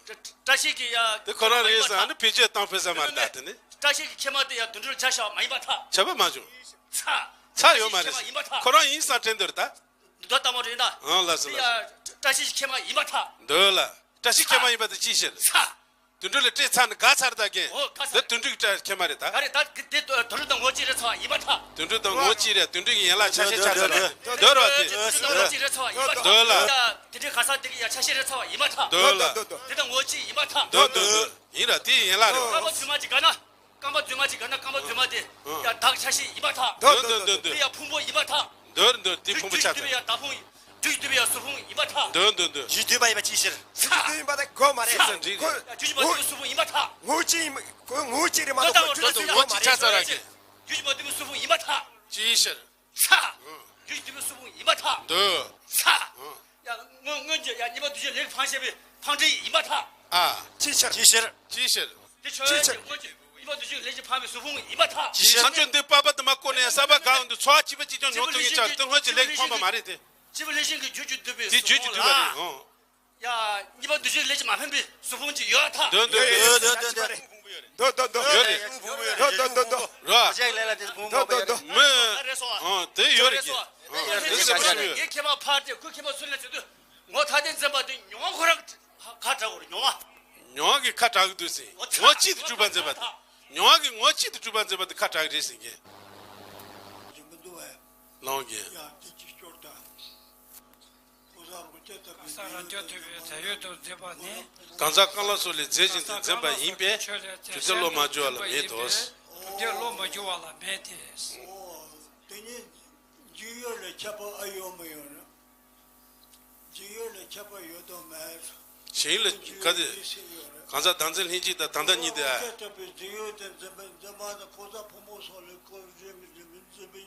བཀྲ་བཀྲ་ཤིས་ཀྱི་ཡ། དེ་ཁོ་རང་རེད་བསམ་ཨ་ནི་བེད་སྤྱོད་བཏང་ཕོད་ས་མ་རེད་ད་དེ་ནི། བཀྲ་ཤིས་ཀྱི་ཁྱེད་མ་དེ་ཡ་དོན་གྲུབ་ལ་ཆ་བཞག་མ་ཡིན་པ་ཐག་ཆ་བ་མ་བྱུང་། ཚ། ཚ་ཡོད་མ་རེད་ཁྱེད་མ་ཡིན་པ་ཐག་ཁོ་རང་ཡིན་བསམ་དྲན་འདུག་རེད་ད། འདོད་ལྟ་མོ་རེད་ན། ཨང་ལ་སོ་ལ་སོ། ཡ། བཀྲ་ཤིས་ཀྱི་ཁྱེད་མ་ཡིན་པ་ཐག་འདོད་ལ། བཀྲ་ཤིས་ཁྱེད་མ་ཡིན་པ་དེ་ཅིའི་ཕྱིར། ཚ། དོན་གྲུབ་ལ་སྤྲད་ཚར་ནས་དགའ་ཚར་ད་རྒན། འོ་དགའ་ཚར། དེ་དོན་གྲུབ་ཀྱི་ཁྱེད་མ་རེད་ད། ག་རེ་ད་དེ་དེ་དོན་གྲུབ་དང་ངོ་གཅིག་རེད་ཚ་བ་ཡིན་པ་ཐག་དོན་གྲུབ་དང་ངོ་གཅིག་རེད། དོན་གྲུབ་ཀྱི་ཡན་ལག་ཆ་ཤས་ཆ་ཚར་རེད། འདོད་རོགས་དེ། དོན་གྲུབ་དང་ངོ་གཅིག་རེད་ཚ་བ་ཡིན་པ་ཐག་འདོད་ལ། ཡ་དེ་འདྲའི་ག་ས་དེ་གི་ཡ་ཆ་ཤས་རེད་ཚ་བ་ཡིན་པ་ཐག་འདོད་ལ། དེ་དང་ངོ་གཅིག་ཡིན་པ་ཐག་འདོད་འདོད་འདོད། ཡིན་ར་དེ་ཡན་ལག་རེད་བ། རྐང་པ་རྫུན་མ་ཅིག་ག་ན། རྐང་པ་རྫུན་མ་ཅིག་ག་ན་རྐང་པ་རྫུན་མ་དེ། ཡ་བདག་ཆ་ཤས་ཡིན་པ་ཐག་འདོད་འདོད་འདོད་འདོད། དེ་ཡ་ཕུང་པོ་ཡིན་པ་ཐག་འདོད་འདོད་དེ་ཕུང་པོ་ཆ་ཚང་། ཡ་བདག་ཕུང་། རྒྱུ་ཞིག་འདུས་པའི་ཡང་གཟུགས་ཕུང་ཡིན་པར་ཐལ། འདོད་འདོད་འདོད། རྒྱུ་འདུས་པ་ཡིན་པ་ཅིའི་ཕྱིར། རྒྱུ་འདུས་པ་ཡིན་པ་དེ་གོ་མ་རེད། ཚིག་ཟིན་འགྲིག་རེད། རྒྱུ་ཞིག་མ་འདུས་པའི་གཟུགས་ཕུང་ཡིན་པར་ཐལ། ངོ་བོ་གཅིག་ཡིན་པ་ཁོ་ངོ་བོ་གཅིག་རེད་མ་གཏོགས་ཁོ་ཚོ་ངོ་བོ་ཅིག་ཆ་ཚང་ར་གི། རྒྱུ་ཞིག་མ་འདུས་པའི་གཟུགས་ཕུང་ཡིན་པར་ཐལ། ཅིའི་ཕྱིར། ཚ། རྒྱུ་ཞིག་འདུས་པའི་གཟུགས་ཕུང་ཡིན་པར་ཐལ། འདོད། ཚ། ཡ་སྔོན་སྔོན་གྱི་ཡ་གཉིས་པ་འདུས་བྱས་ལས་ཀྱིས་འཕངས་བྱས་པའི་འཕངས་འདྲེན་ཡིན་པར་ཐལ། ཨ། ཅིའི་ཕྱིར། ཅིའི་ཕྱིར། ཅིའི་ཕྱིར། དེ་ཆོས་ཅིའི་ཕྱིར། ཡོན་གྱི་སྔོན་གྱི་གཉིས་པ་འདུས་བྱས་ལས་ཀྱིས་འཕངས་པའི་གཟུགས་ཕུང་ཡིན་པར་ཐལ། ཅིའི་ཕྱིར། བྱང་ཆུབ་འདི་པ་ཕ་དུ་མ་བཀོད་ནས་ས་པ་གང་འདུག་འཚོ་བ་གཅིག་པ་གཅིག་ཀྱང་མྱོང་ཐུབ་ངེས་ཆགས་རེད་དེ་སྔོན་གྱི་ལས་ཀྱིས་འཕངས་པ་མ་རེད་དེ། སྐྱེས་བུ་ལྷས་བྱིན་གྱི་རྒྱུར་གྱུར་འདུས་པའི་དེ་རྒྱུར་གྱུར་འདུས་པ་རེད་ཨང་། ཡ། གཉིས་པ་འདུས་བྱས་ལས་ཀྱིས་མ་འཕངས་པའི་གཟུགས་ཕུང་ཅིག་ཡོད་ཐལ། འདོད་འདོད་འདོད། ཡོད་འདོད་འདོད། འདུག་འདུག་འདུག་ཡོད་རེད། འདུག་འདུག་འདུག་འདུག་ར། ལྗགས་ལས་ལ་དེ་བུ་འདུག་ངོ་འདུག་འདུག་འདུག་རེད་སོང་། ཨ་དེ་ཡོད་རེད་ཀྱི། ཨ་དེ་སེམས་པ་ཞིམ་ཡོད། ངས་ཁྱེད་མ་ཕར་དེ་ཁུ་ཁྱེད་མ་ཚུར་ལ་བྱེད་དུས། ངོ་ཐ་དེ་འཛིན་པ་དེ་མྱོང་ཁོ་རང་ཁ་གྲག་གོ་རེད་མྱོང་བ། མྱོང་བ་གི་ཁ་གྲག་གི་འདུག་ཟེར། ངོ་གཅིག་ཏུ་གྲུབ་པ་འཛིན་པ་དེ། མྱོང་བ་གི་ངོ་གཅིག་ཏུ་གྲུབ་པ་འཛིན་པ་དེ་ཁ་གྲག་གི་རེད་ཟེར་གྱི། ལའང་གི། གང་ཟག་རང་རྐྱ་ཐུབ་པའི་རྫས་ཡོད་དུ་འཛིན་པ་ནི། གང་ཟག་གང་ལ་སོགས་ལས་རྫས་བཞིན་དུ་འཛིན་པ་ཡིན་པས། གྲུབ་མཐས་བློ་མ་བསྒྱུར་བ་ལ་མེད་དོ། གྲུབ་མཐས་བློ་མ་བསྒྱུར་བ་ལ་མེད་དེ། འཇུག་ཡུལ་ལ་ཁྱད་པར་ཨ་ཡོད་མ་ཡོད་ན། འཇུག་ཡུལ་ལ་ཁྱད་པར་ཡོད་དོ་མེད། གཞན་ལ་ག་དེ། གང་ཟག་བདག་འཛིན་ལྷན་སྐྱེས་དང་ད་ལྟ་གཉིས་དེ། ཁྱད་པར་འཇུག་ཡུལ་དེ་འཛིན་པའི་འཛིན་པ་ནི་ཕོ་གསར་ཕོ་མོ་སོགས་ལས་ཁོ་རང་མི་འཛིན་པའི་འཛིན་པའི་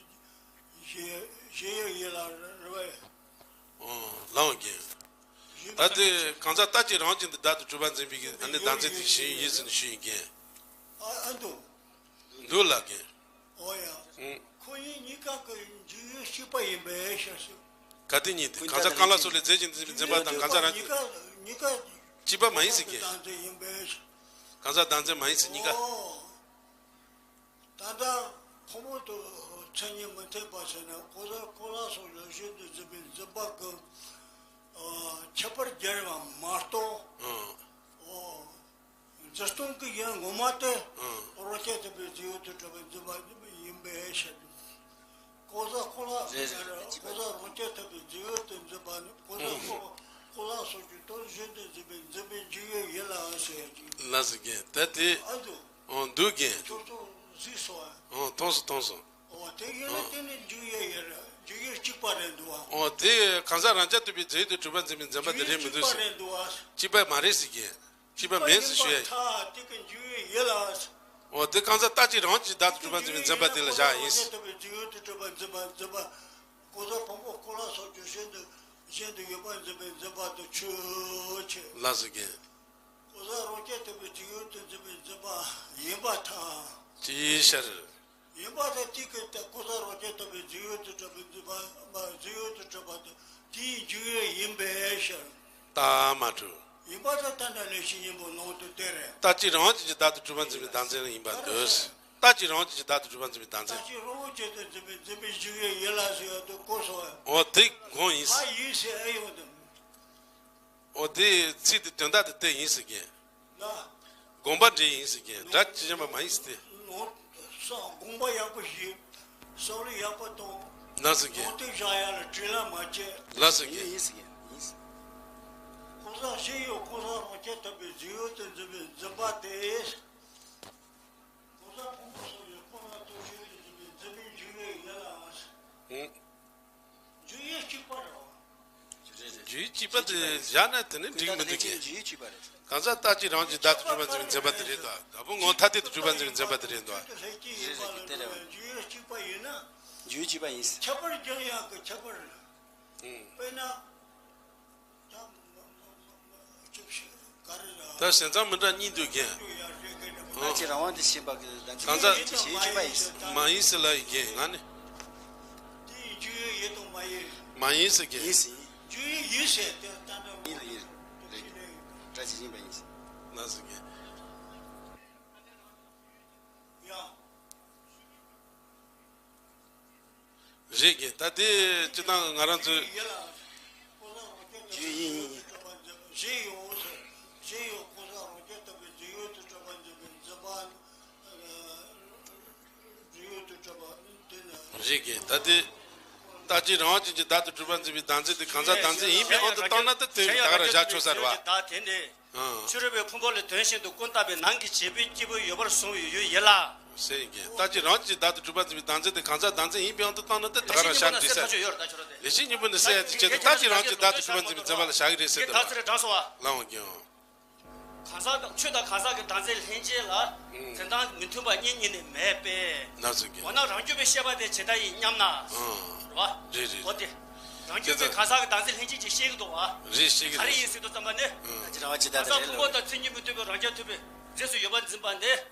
གཞན་གཞན་ཡུལ་ཡིན་ལ་རེད་བས། ཨོ་ལའང་གི། ད་དེ་གང་ཟག་ལྟ་ཅི་རང་བཞིན་དུ་བདག་ཏུ་གྲུབ་པ་འཛིན་པའི་གི་ཨ་ནི་བདག་འཛིན་དེ་གཞན་ཡིན་ཟེར་ནས་ཞུ་ཡིན་གི། ཨ་ཨ་འདུག་འདུག་ལགས་གི། ཨོ་ཡ། ཁོ་གཉིས་གཉིས་ཀ་གི་འཇུག་ཡུལ་གཅིག་པ་ཡིན་པའི་ཕྱིར་ཞུ། ག་དེ་གཉིས་དེ་གང་ཟག་གང་ལ་སོགས་ལས་རྫས་ཀྱི་འཛིན་པའི་འཛིན་པ་དང་གང་ཟག་རང་གི་གཉིས་ཀ་གཅིག་པ་མ་ཡིན་ཟེར་གི། བདག་འཛིན་ཡིན་པའི་ཕྱིར། གང་ཟག་བདག་འཛིན་མ་ཡིན་ཟེར་གཉིས་ཀ། ཨོ། ད་ལྟ་ཕོ་མོ་དུ་མཚན་ཉིད་མི་མཐུན་པ་ཟེར་ན་ཀོ་ཟ་ཀོ་ལ་སོགས་ལ་ཤིན་ཏུ་འཛིན་པའི་འཛིན་པ་ཀུན་ཁྱད་པར་རྒྱལ་བ་མ་གཏོགས། ཨོ། འཛིན་སྟངས་ཀྱི་ཡུལ་ངོ་མ་དེ་རང་རྐྱ་ཐུབ་པའི་རྫས་ཡོད་དུ་གྲུབ་པའི་འཛིན་པ་ཡིན་པའི་ཕྱིར། ཀོ་ཟ་ཀོ་ལ་ཀོ་ཟ་རང་རྐྱ་ཐུབ་པའི་རྫས་ཡོད་དུ་འཛིན་པ་ནི་ཀོ་ཟ་ཀོ་ཀོ་ལ་སོགས་ཀྱི་དོན་གཞན་དུ་འཛིན་པའི་འཛིན་པའི་འཇུག་ཡུལ་ཡིན་ལ་ཟེར་གྱི། ལ་ཟེར་གྱི་ད་དེ། ཨ་འདུག་ཨོ་འདུག་གི། ཁྱོད་ཚོ་གཟིགས་སོ། ཨོ་མཐོང་སོང་མཐོང་སོང་། ཨོ་དེ་ཡིན་ན་དེ་ནི་འཇུག་ཡུལ་ཡིན་ར་འཇུག་ཡུལ་གཅིག་པ་རེད་འདུག་ཨ། ཨོ་དེ་གང་ཟག་རང་རྐྱ་ཐུབ་པའི་རྫས་ཡོད་དུ་གྲུབ་པ་འཛིན་པའི་འཛིན་པ་དེ་རེད་མི་འདུག་ཟེར། གཅིག་པ་མ་རེད་ཟེར་གྱི། གཅིག་པ་མིན་ཟེར་ཞུ་ཡ་ཡིན། ཐ་དེ་གི་འཇུག་ཡུལ་ཡིན་ལ། འོ་དེ་གང་ཟག་ལྟ་ཅི་རང་ཅི་བདག་ཏུ་གྲུབ་པ་འཛིན་པའི་འཛིན་པ་དེ་ལ་བཞག་ཡིན། ཀོ་ཟ་ཕུང་པོ་ཀོ་ལ་སོགས་ཀྱི་ཤིན་ཏུ་ཤིན་ཏུ་ཡོད་པར་འཛིན་པའི་འཛིན་པ་དེ་ཆོས་ཅན། ལ་ཟེར་གྱི། ཀོ་ཟ་རང་རྐྱ་ཐུབ་པའི་འཇུག་ཡུལ་དུ་འཛིན་པའི་འཛིན་པ་ཡིན་པར་ཐལ། ཅིའི་ཕྱིར། ཡིན་པ་དེ་དེ་ཀུན་ཏུ་ཀོ་ཟ་རང་རྐྱ་ཐུབ་པའི་འཇུག་ཡུལ་དུ་གྲུབ་པའི་འཛིན་པ་མ་འཇུག་ཡུལ་དུ་གྲུབ་པ་དེ་དེའི་འཇུག་ཡུལ་ཡིན་པའི་ཕྱིར། རྟགས་མ་གྲུབ། ཡིན་པ་དེ་ལྟར་ན་ལེགས་བཤད་སྙིང་པོ་ནང་དུ་སྟེ་རེད། ལྟ་ཅི་རང་བཞིན་གྱིས་བདག་ཏུ་གྲུབ་པར་འཛིན་པའི་བདག་འཛིན་ཡིན་པར་འདོད། ལྟ་ཅི་རང་བཞིན་གྱིས་བདག་ཏུ་གྲུབ་པར་འཛིན་པའི་བདག་འཛིན། ལྟ་ཅི་རང་བཞིན་གྱིས་བདག་ཏུ་གྲུབ་པར་འཛིན་པའི་འཛིན་པའི་འཇུག་ཡུལ་ཡིན་ལ་ཟེར་ཡག་དེ་ཀོ་སོ། འོ་དེ་དགོངས་ཡིན། ཨ་ཡིན་ཟེར་ཨེ་ཡོང་དུ། འོ་དེ་ཚིག་དེ་དོན་དག་དེ་དེ་ཡིན་ཟེར་གྱི། ལ། དགོངས་པ་འགྲེལ་ཡིན་ཟེར་གྱི་སྒྲ་ཇི་བཞིན་པ་མ་ཡིན་ཟེར་ཏེ། ནོར་ས་དགོངས་པ་ཡག་པོ་ཞིག་བསམ་བློ་ཡག་པོ་གཏོང་། ལ་ཟེར་གྱི། ནོར་དེ་བཞག་ཡག་ལ་དྲིན་ལ་མ་བྱེད། ལ་ཟེར་གྱི། ཡིན་ཟེར་གྱི་ཡིན་ཟེར། ཀོ་ཟ་ཞེས་ཡོད་ཀོ་ཟ་རང་རྐྱ་ཐུབ་པའི་རྫས་ཡོད་དུ་འཛིན་པའི་འཛིན་པ་དེ། ཀོ་ཟ་ཕུང་པོ་སོགས་ཀྱི་ཀོ་ལ་ལྟོ་ཞེས་དུ་འཛིན་པའི་འཛིན་པའི་འཇུག་ཡུལ་ཡིན་ལ། ཨང་། འཇུག་ཡུལ་གཅིག་པ་རེད་བ། འཇུག་ཡུལ་གཅིག་པ་དེ་བཞག་ན་དེ་ནི་འགྲིག་མི་འདུག་གས། འཇུག་ཡུལ་གཅིག་པ་རེད། གང་ཟག་ལྟ་ཅི་རང་བཞིན་བདག་ཏུ་གྲུབ་པར་འཛིན་པའི་འཛིན་པ་དེ་རེད་དོ། ད་བུ་ངོ་ཐ་དད་དུ་གྲུབ་པར་འཛིན་པའི་འཛིན་པ་དེ་རེད་དོ། འཇུག་ཡུལ་གཅིག་པ་ཡིན་ན། འཇུག་ཡུལ་གཅིག་པ་ཡིན། ཁྱད་པར་རྒྱག་ཡག་གི་ཁྱད་པར། ཨང་། དཔེར་ན། ད་སེམས་ཙམ་མི་འདྲ་གཉིས་འདུག་གས། ལྟ་ཅི་རང་དབང་དུ་ཕྱིན་པ་གི་ལ་འཇུག་ཡུལ་གཅིག་པ་ཡིན། མ་ཡིན་ཟེར་ལ་ཡི་གེ་ང་ནི། མ་ཡིན་ཟེར་གྱི། ཡིན་ཟེར། ཡིན་ལ་ཡིན། རེད། ལྟ་ཅི་ཡིན་པ་ཡིན་ཟེར། ལ་ཟེར་གྱི། རེད་གི། ད་དེ་སྤྱི་བཏང་ང་རང་ཚོའི། ཞེས་ཡོད་ཀོ་ས་རང་རྐྱ་ཐུབ་པའི་རྫས་ཡོད་དུ་གྲུབ་པར་འཛིན་པའི་འཛིན་པ། རྫས་ཡོད་དུ་གྲུབ་པ་དེ་ནི། རེད་གི། ད་དེ་ལྟ་ཅི་རང་བཞིན་གྱིས་བདག་ཏུ་གྲུབ་པར་འཛིན་པའི་བདག་འཛིན་དེ་གང་ཟག་བདག་འཛིན་ཡིན་པའི་དབང་དུ་བཏང་ན་ད་དེ་ད་ག་རང་བཞག་ཆོག་ས་རེད་བ། ཆོས་རོལ་པའི་ཕུང་པོ་ལ་དོན་བཞིན་དུ་ཀུན་བརྟགས་པའི་ནང་གི་བྱེད་པོའི་སྐྱེས་བུ་ཡོད་པར་གསུངས་པའི་ཡུལ་ཡིན་ལ། ཟེར་གྱི། ལྟ་ཅི་རང་བཞིན་གྱིས་བདག་ཏུ་གྲུབ་པར་འཛིན་པའི་བདག་འཛིན་དེ་གང་ཟག་བདག་འཛིན་ཡིན་པའི་དབང་དུ་བཏང་ན་དེ་ད་ག་རང་བཞག་འགྲིག་ས་རེད། ལེགས་བཤད་སྙིང་པོ་ནས་གསལ་ཡག་གི་ཆེད་དུ་ལྟ་ཅི་རང་བཞིན་གྱིས་བདག་ཏུ་གྲུབ་པར་འཛིན་པའི་འཛིན་པ་ལ་བཞག་གི་རེད་ཟེར་དུས། ལའང་གྱི། གང་ཟག་དང་ཆོས་དང་གང་ཟག་གི་བདག་འཛིན་ལྷན་སྐྱེས་ལ། ཨང་། འཛིན་སྟངས་མི་མཐུན་པ་གཉིས་གཉིས་ནས་མེད་པས། ན་ཟེར་གྱི། འོ་ན་རང་རྒྱུད་པའི་ཤེས་པ་དེ་ཇི་ལྟ་ཡིན་སྙམ་ན། ཨང་། རེད་བ། རེད་རེད། འོ་དེ། རང་རྒྱུད་པའི་གང་ཟག་གི་བདག་འཛིན་ལྷན་སྐྱེས་ཀྱིས་ཤེས་ཀྱི་འདུག་བ། རེད། ཤེས་ཀྱི་ག་རེ་རེད། ཡིན་ཟེར་དུས་ཙམ་པ་ནི། ཨང་། ཅི་རང་བ་ཇི་ལྟར་གང་ཟག་ཕུང་པོ་དང་མཚན་ཉིད་མི་མཐུན་པའི་རང་རྐྱ་ཐུབ་པའི་རྫས་སུ་ཡོད་པར་འཛིན་པ་ནི། ཨང་།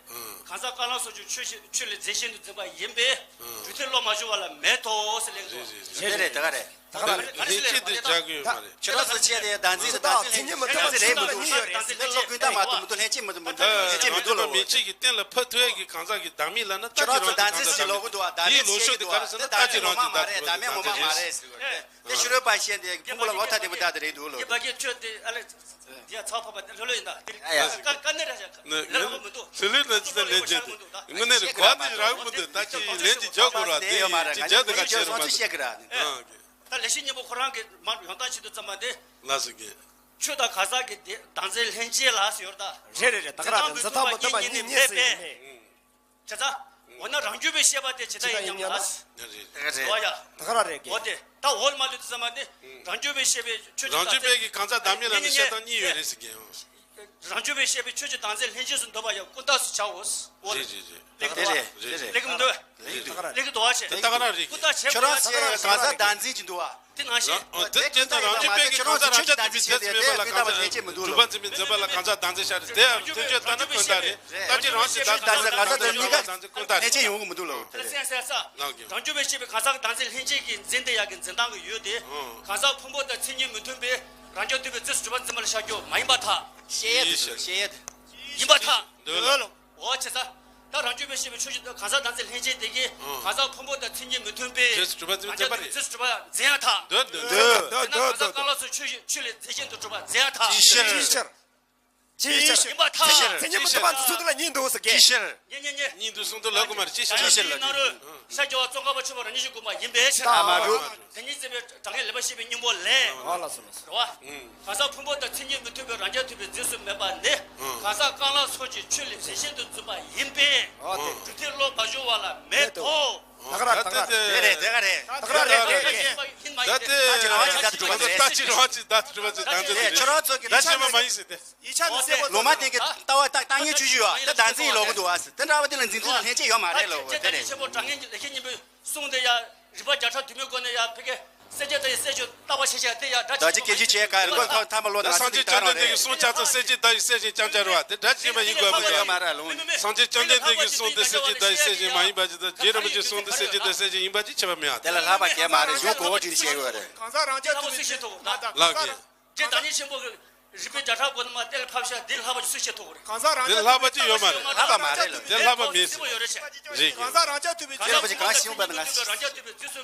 གང་ཟག་རྐང་ལམ་སོགས་ཀྱི་ཆོས་བཞིན་ཆོས་ལས་རྫས་གཞན་དུ་འཛིན་པ་ཡིན་པས། ཨང་། གྲུབ་མཐས་བློ་མ་བསྒྱུར་བ་ལ་མེད་དོ་ཟེར་ལེགས་སོ། རེད་རེད་རེད། རེད་རེད། ད་ག་རེད། ད་ག་རང་རེད། ལྷན་སྐྱེས་དེ་སྦྱར་གི་ཡོད་མ་རེད། ཁྱོད་རང་ཚོ་བྱས་ཏེ་བདག་འཛིན་དང་བདག་འཛིན་ལྷན་སྐྱེས་མི་མཐུན་པ་གཉིས་ཡོད་རེད། ལྷན་སྐྱེས་མི་མཐུན་པ་མི་མཐུན་ལྷན་སྐྱེས་མི་མཐུན་མི་མཐུན་ལྷན་སྐྱེས་མི་མཐུན་ལོ། མིག་གཅིག་གི་སྟེང་ལ་ཕབ་ཐུབ་ཡས་ཀྱི་གང་ཟག་གི་བདག་མེད་ལབ་ན་ཁྱོད་རང་ཚོ་བདག་འཛིན་ཞིག་ལོག་གི་འདུག་བ། བདག་མེད་བཤད་ཀྱི་འདུག་བ། དེ་བདག་གི་ངོ་མ་མ་རེད། བདག་མེད་ངོ་མ་མ་རེད་ཟེར་གི་རེད། དེ་ཕྱི་རོལ་པ་བཤད་དེ་ཕུང་པོ་ལ་ངོ་ཐ་དད་པ་བདག་དེ་རེད་འདུག་ལོ། ཡིན་པ་གི་ཁྱོད་དེ་ཨ་ལེ། ཡ་ཚ་ཕོ་པ་དེ་ལྷོད་ལྷོད་ཡིན་ད། ཡ་ཡ། ཀ་ཀ་ནེ་ར་ཞག་ལ་ལ་མི་འདུག་ལྷོད་ལྷོད་ན་ཅི་ད་ལན་བྱེད་དེ་དངོས་གནས་རེད། གོ་ནི་རག་མི་འདུག་ད་ཅི་ལན་ཅི་རྒྱག་དགོས་ར། དེ་ཅི་རྒྱག་དེ་ག་བྱེད་ར་མ་འདུག་ད་ལེགས་བཤད་སྙིང་པོ་ཁོ་རང་གི་མར་ཡོང་སྟངས་བྱེད་དུས་ཙམ་པ་དེ། ལགས་སོ་གི། ཆོས་དང་གང་ཟག་གི་བདག་འཛིན་ལྷན་སྐྱེས་ལ་ཟེར་ཡོད་ད། རེད་རེད་རེད། ད་ག་རང་རེད། འཛིན་སྟངས་མི་མཐུན་པ་གཉིས་གཉིས་ཟེར་ཡོད་མེད། བྱས་ཙང་། འོ་ན་རང་རྒྱུད་པའི་ཤེས་པ་དེ་ཇི་ལྟ་ཡིན་སྙམ་ལ། རེད། འོ་ཡ། ད་ག་རང་རེད་གི། འོ་དེ་ད་འོ་མ་ལུས་དུས་ཙམ་པ་ནི། རང་རྒྱུད་པའི་ཤེས་པའི་ཆོས་ཀྱི་རང་རྒྱུད་པའི་གི་གང་ཟག་བདག་མེད་ལ་ནི་བཤད་སྟངས་གཉིས་ཡོད་རེད་ཟེར་གི་ཡང་། རང་རྒྱུད་པའི་ཤེས་པའི་ཆོས་ཀྱི་བདག་འཛིན་ལྷན་སྐྱེས་སུ་འདོད་པ་ཡང་ཀུན་བཏགས་སུ་བྱའོ། འོ་རེད་རེད་རེད། ལེགས་འདུག་བ། རེད་རེད། ལེགས་མི་འདུག་ད་ག་རང་རེད་གི། ལེགས་འདུག་བ་ཞེས། ད་ག་རང་རེད་གི། ཀུན་བཏགས་བྱས་ཁྱོད་རང་ཚོའི་གང་ཟག་བདག་འཛིན་གྱི་འདུག་བ། དེ་ནང་བཞིན། འོ་དེ་དེ་ཚོ་རང་རྒྱུད་པའི་གི་གང་ཟག་རང་རྐྱ་ཐུབ་པའི་རྫས་སུ་མེད་པ་ལ་གང་ཟག་གྲུབ་པ་འཛིན་པའི་འཛིན་པ་ལ་གང་ཟག་བདག་འཛིན་ཤར་རེད། དེ་ཡང་དོན་བྱེད་ལྟ་ན་ཀུན་བཏགས་རེད། ད་ཅི་རང་ཞིག་བདག་འཛིན་གང་ཟག་བདག་འཛིན་གང་ཟག་གང་ཟག་གཉིས་ཀ་བདག་འཛིན་ཀུན་བཏགས་རེད། ལྷན་སྐྱེས་ཡོང་གི་མི་འདུག་ལ། དེ་རེད། སེམས་གསལ་ས། ལགས་ཀྱི། རང་རྒྱུད་པའི་ཤེས་པའི་གང་ཟག་བདག་འཛིན་ལྷན་སྐྱེས་ཀྱི་འཛིན་དེ་ཡག་གི་འཛིན་སྟངས་ཀྱི་ཡོད་དེ། གང་ཟག་ཕུང་པོ་དང་མཚན་ཉིད་མི་མཐུན་པའི་རང་རྐྱ་ཐུབ་པའི་རྫས་སུ་གྲུབ་པ་འཛིན་པ་ལ་ཤར་རྒྱུ་མ་ཡིན་པར་ཐལ། ཤེས་ཡས་དེ་ཤེས་ཡས་དེ། ཡིན་པར་ཐལ། འདོད་ལ། འོ་བྱས་ཙང་། ད་རང་རྒྱུད་པའི་ཤེས་པའི་ཆོས་ཅན། གང་ཟག་བདག་འཛིན་ལྷན་སྐྱེས་དེ་གིས་ཨང་། གང་ཟག་ཕུང་པོ་དང་མཚན་ཉིད་མི་མཐུན་པའི་རྫས་སུ་གྲུབ་པ་འཛིན་པའི་རྫས་སུ་གྲུབ་པ་འཛིན་ཡང་ཐལ། འདོད་འདོད་འདོད་འདོད་འདོད། གང་ཟག་གང་ལ་སོགས་ཆོས་ཆོས་ལས་རྫས་གཞན་དུ་གྲུབ་པ་འཛིན་ཡང་ཐལ། ཅིའི་ཕྱིར། ཅིའི་ཕྱིར། ཅིའི་ཕྱིར། ཡིན་པར་ཐལ། ཅིའི་ཕྱིར། མཚན་ཉིད་མི་མཐུན་པ་འཛིན་ཚུལ་དེ་ལ་གཉིས་འདུག་ཟེར་གི། ཅིའི་ཕྱིར། གཉིས་གཉིས་གཉིས། གཉིས་འདུག་གསུང་དོན་ལ་གོ་མ་རེད། ཅིའི་ཕྱིར། ཅིའི་ཕྱིར་ལ་ནང་རུ་ཤར་རྒྱལ་བ་ཙོང་ཁ་པ་ཆེན་པོ་རང་ཉིད་ཀྱིས་དགོངས་པ་ཡིན་པས། ཨ་མ་རུ། དེ་ཉིད་འཛིན་པའི་གྲངས་ངེས་ལེགས་པར་ཤེས་པའི་སྙིང་པོ་ལས། ཨ་ལ་སོ་ལ་སོ། རེད་བ། གང་ཟག་ཕུང་པོ་དང་མཚན་ཉིད་མི་མཐུན་པའི་རང་རྐྱ་ཐུབ་པའི་རྫས་སུ་མེད་པ་ནི། གང་ཟག་རྐང་ལག་སོགས་ཀྱི་ཆོས་ལས་རྫས་གཞན་དུ་འཛིན་པ་ཡིན་པས། འོ་དེ། གྲུབ་མཐས་བློ་མ་བྱུང་བ་ལ་མེད་དོ། ད་ག་ར་ད་ག་ར་དེ་རེད། དེ་ག་རེད། ད་ག་ར་རེད། ད་ག་ར་རེད། ད་དེ་ད་ཅི་རང་ཅི་ད་དུ་གྲུབ་པ་ད་ཅི་རང་ཅི་ད་དུ་གྲུབ་པ་ད་དེ་ཁྱོད་རང་ཚོ་གི་ད་ཅི་མ་མ་ཡིན་ཟེར་ཏེ། ཡིག་ཆ་འདི་གསལ་པོ་ལོ་མ་དེ་གི་ལྟ་བ་ལྟ་ལྟ་ངན་ཆུ་ཆུ་ཡོད། ད་བདག་འཛིན་ཡིན་ལོག་གི་འདུག་ཨ་ཟེར། དེ་འདྲ་བ་དེ་ལ་འཛིན་ཚུལ་ལ་ལྷན་སྐྱེས་ཡོད་མ་རེད་ལོ། དེ་རེད། ཆེན་པོ་གྲངས་ངེས་ཀྱི་ལེགས་བཤད་སྙིང་པོའི་གསུང་དེ་ཡང་རིག་པ་བརྒྱ་ཕྲག་དུ་མའི་སྒོ་ནས་ཡང་ཕ་གི་སེལ་བྱེད་དང་སེལ་བྱེད་ལྟ་བ་ཤེས་བྱ་དེ་ཡང་སྒྲ་ད་ཅི་སྐད་ཆ་བྱས་ག་རེ་གོ་ཐ་མ་ལོ་ན་སངས་རྒྱས་བཅོམ་ལྡན་འདས་ཀྱི་གསུང་ཆ་ཚང་སེལ་བྱེད་བརྡ་ཡི་སེལ་བྱེད་རྐྱང་རྐྱང་རེད་བ། དེ་སྒྲ་ཅན་པ་ཡིན་དགོས་མི་འདུག་ཡོད་མ་རེད་ལོ། སངས་རྒྱས་བཅོམ་ལྡན་འདས་ཀྱི་གསུང་དེ་སེལ་བྱེད་བརྡ་ཡི་སེལ་བྱེད་མ་ཡིན་པ་ཅི་ལྟར་རྗེ་རིན་པོ་ཆེའི་གསུང་དེ་སེལ་བྱེད་བརྡ་ཡི་སེལ་བྱེད་ཡིན་པ་ཅི་ཁྱད་པར་མེད་ཨ། དེ་ལ་ལྷག་པ་གང་ཡང་མ་རེད། གཞུང་གོ་བ་བྲིས་ནས་བཤད་དགོས་རེད། གང་ཟག་རང་རྐྱ་ཐུབ་པའི་རྫས་གཞན་དུ་ལགས་ཀྱི། རྗེ་བདག་ཉིད་ཆེན་པོ་གི་རིག་པའི་བརྒྱ་ཕྲག་མགོ་ནས་མར་གཏན་ལ་ཕབ་ཤག་འདི་ལྷག་པ་ཅིག་སུས་བཤད་ཐུབ་ཀྱི་རེད། གང་ཟག་རང་རྐྱ། དེ་ལྷག་པ་ཅིག་ཡོད་མ་རེད། ལྷག་པ་མ་རེད་ལ། དེ་ལྷག་པ་མེད་ཟེར། ཟེར་བ་ཡོད་རེད་ཤག་རེད་ཀྱི། གང་ཟག་རང་རྐྱ་ཐུབ་པའི་རྫས་ལྷག་པ་ཅིག་གང་ཤེས་པ་ང་། རང་རྐྱ་ཐུབ་པའི་རྫས་སུ་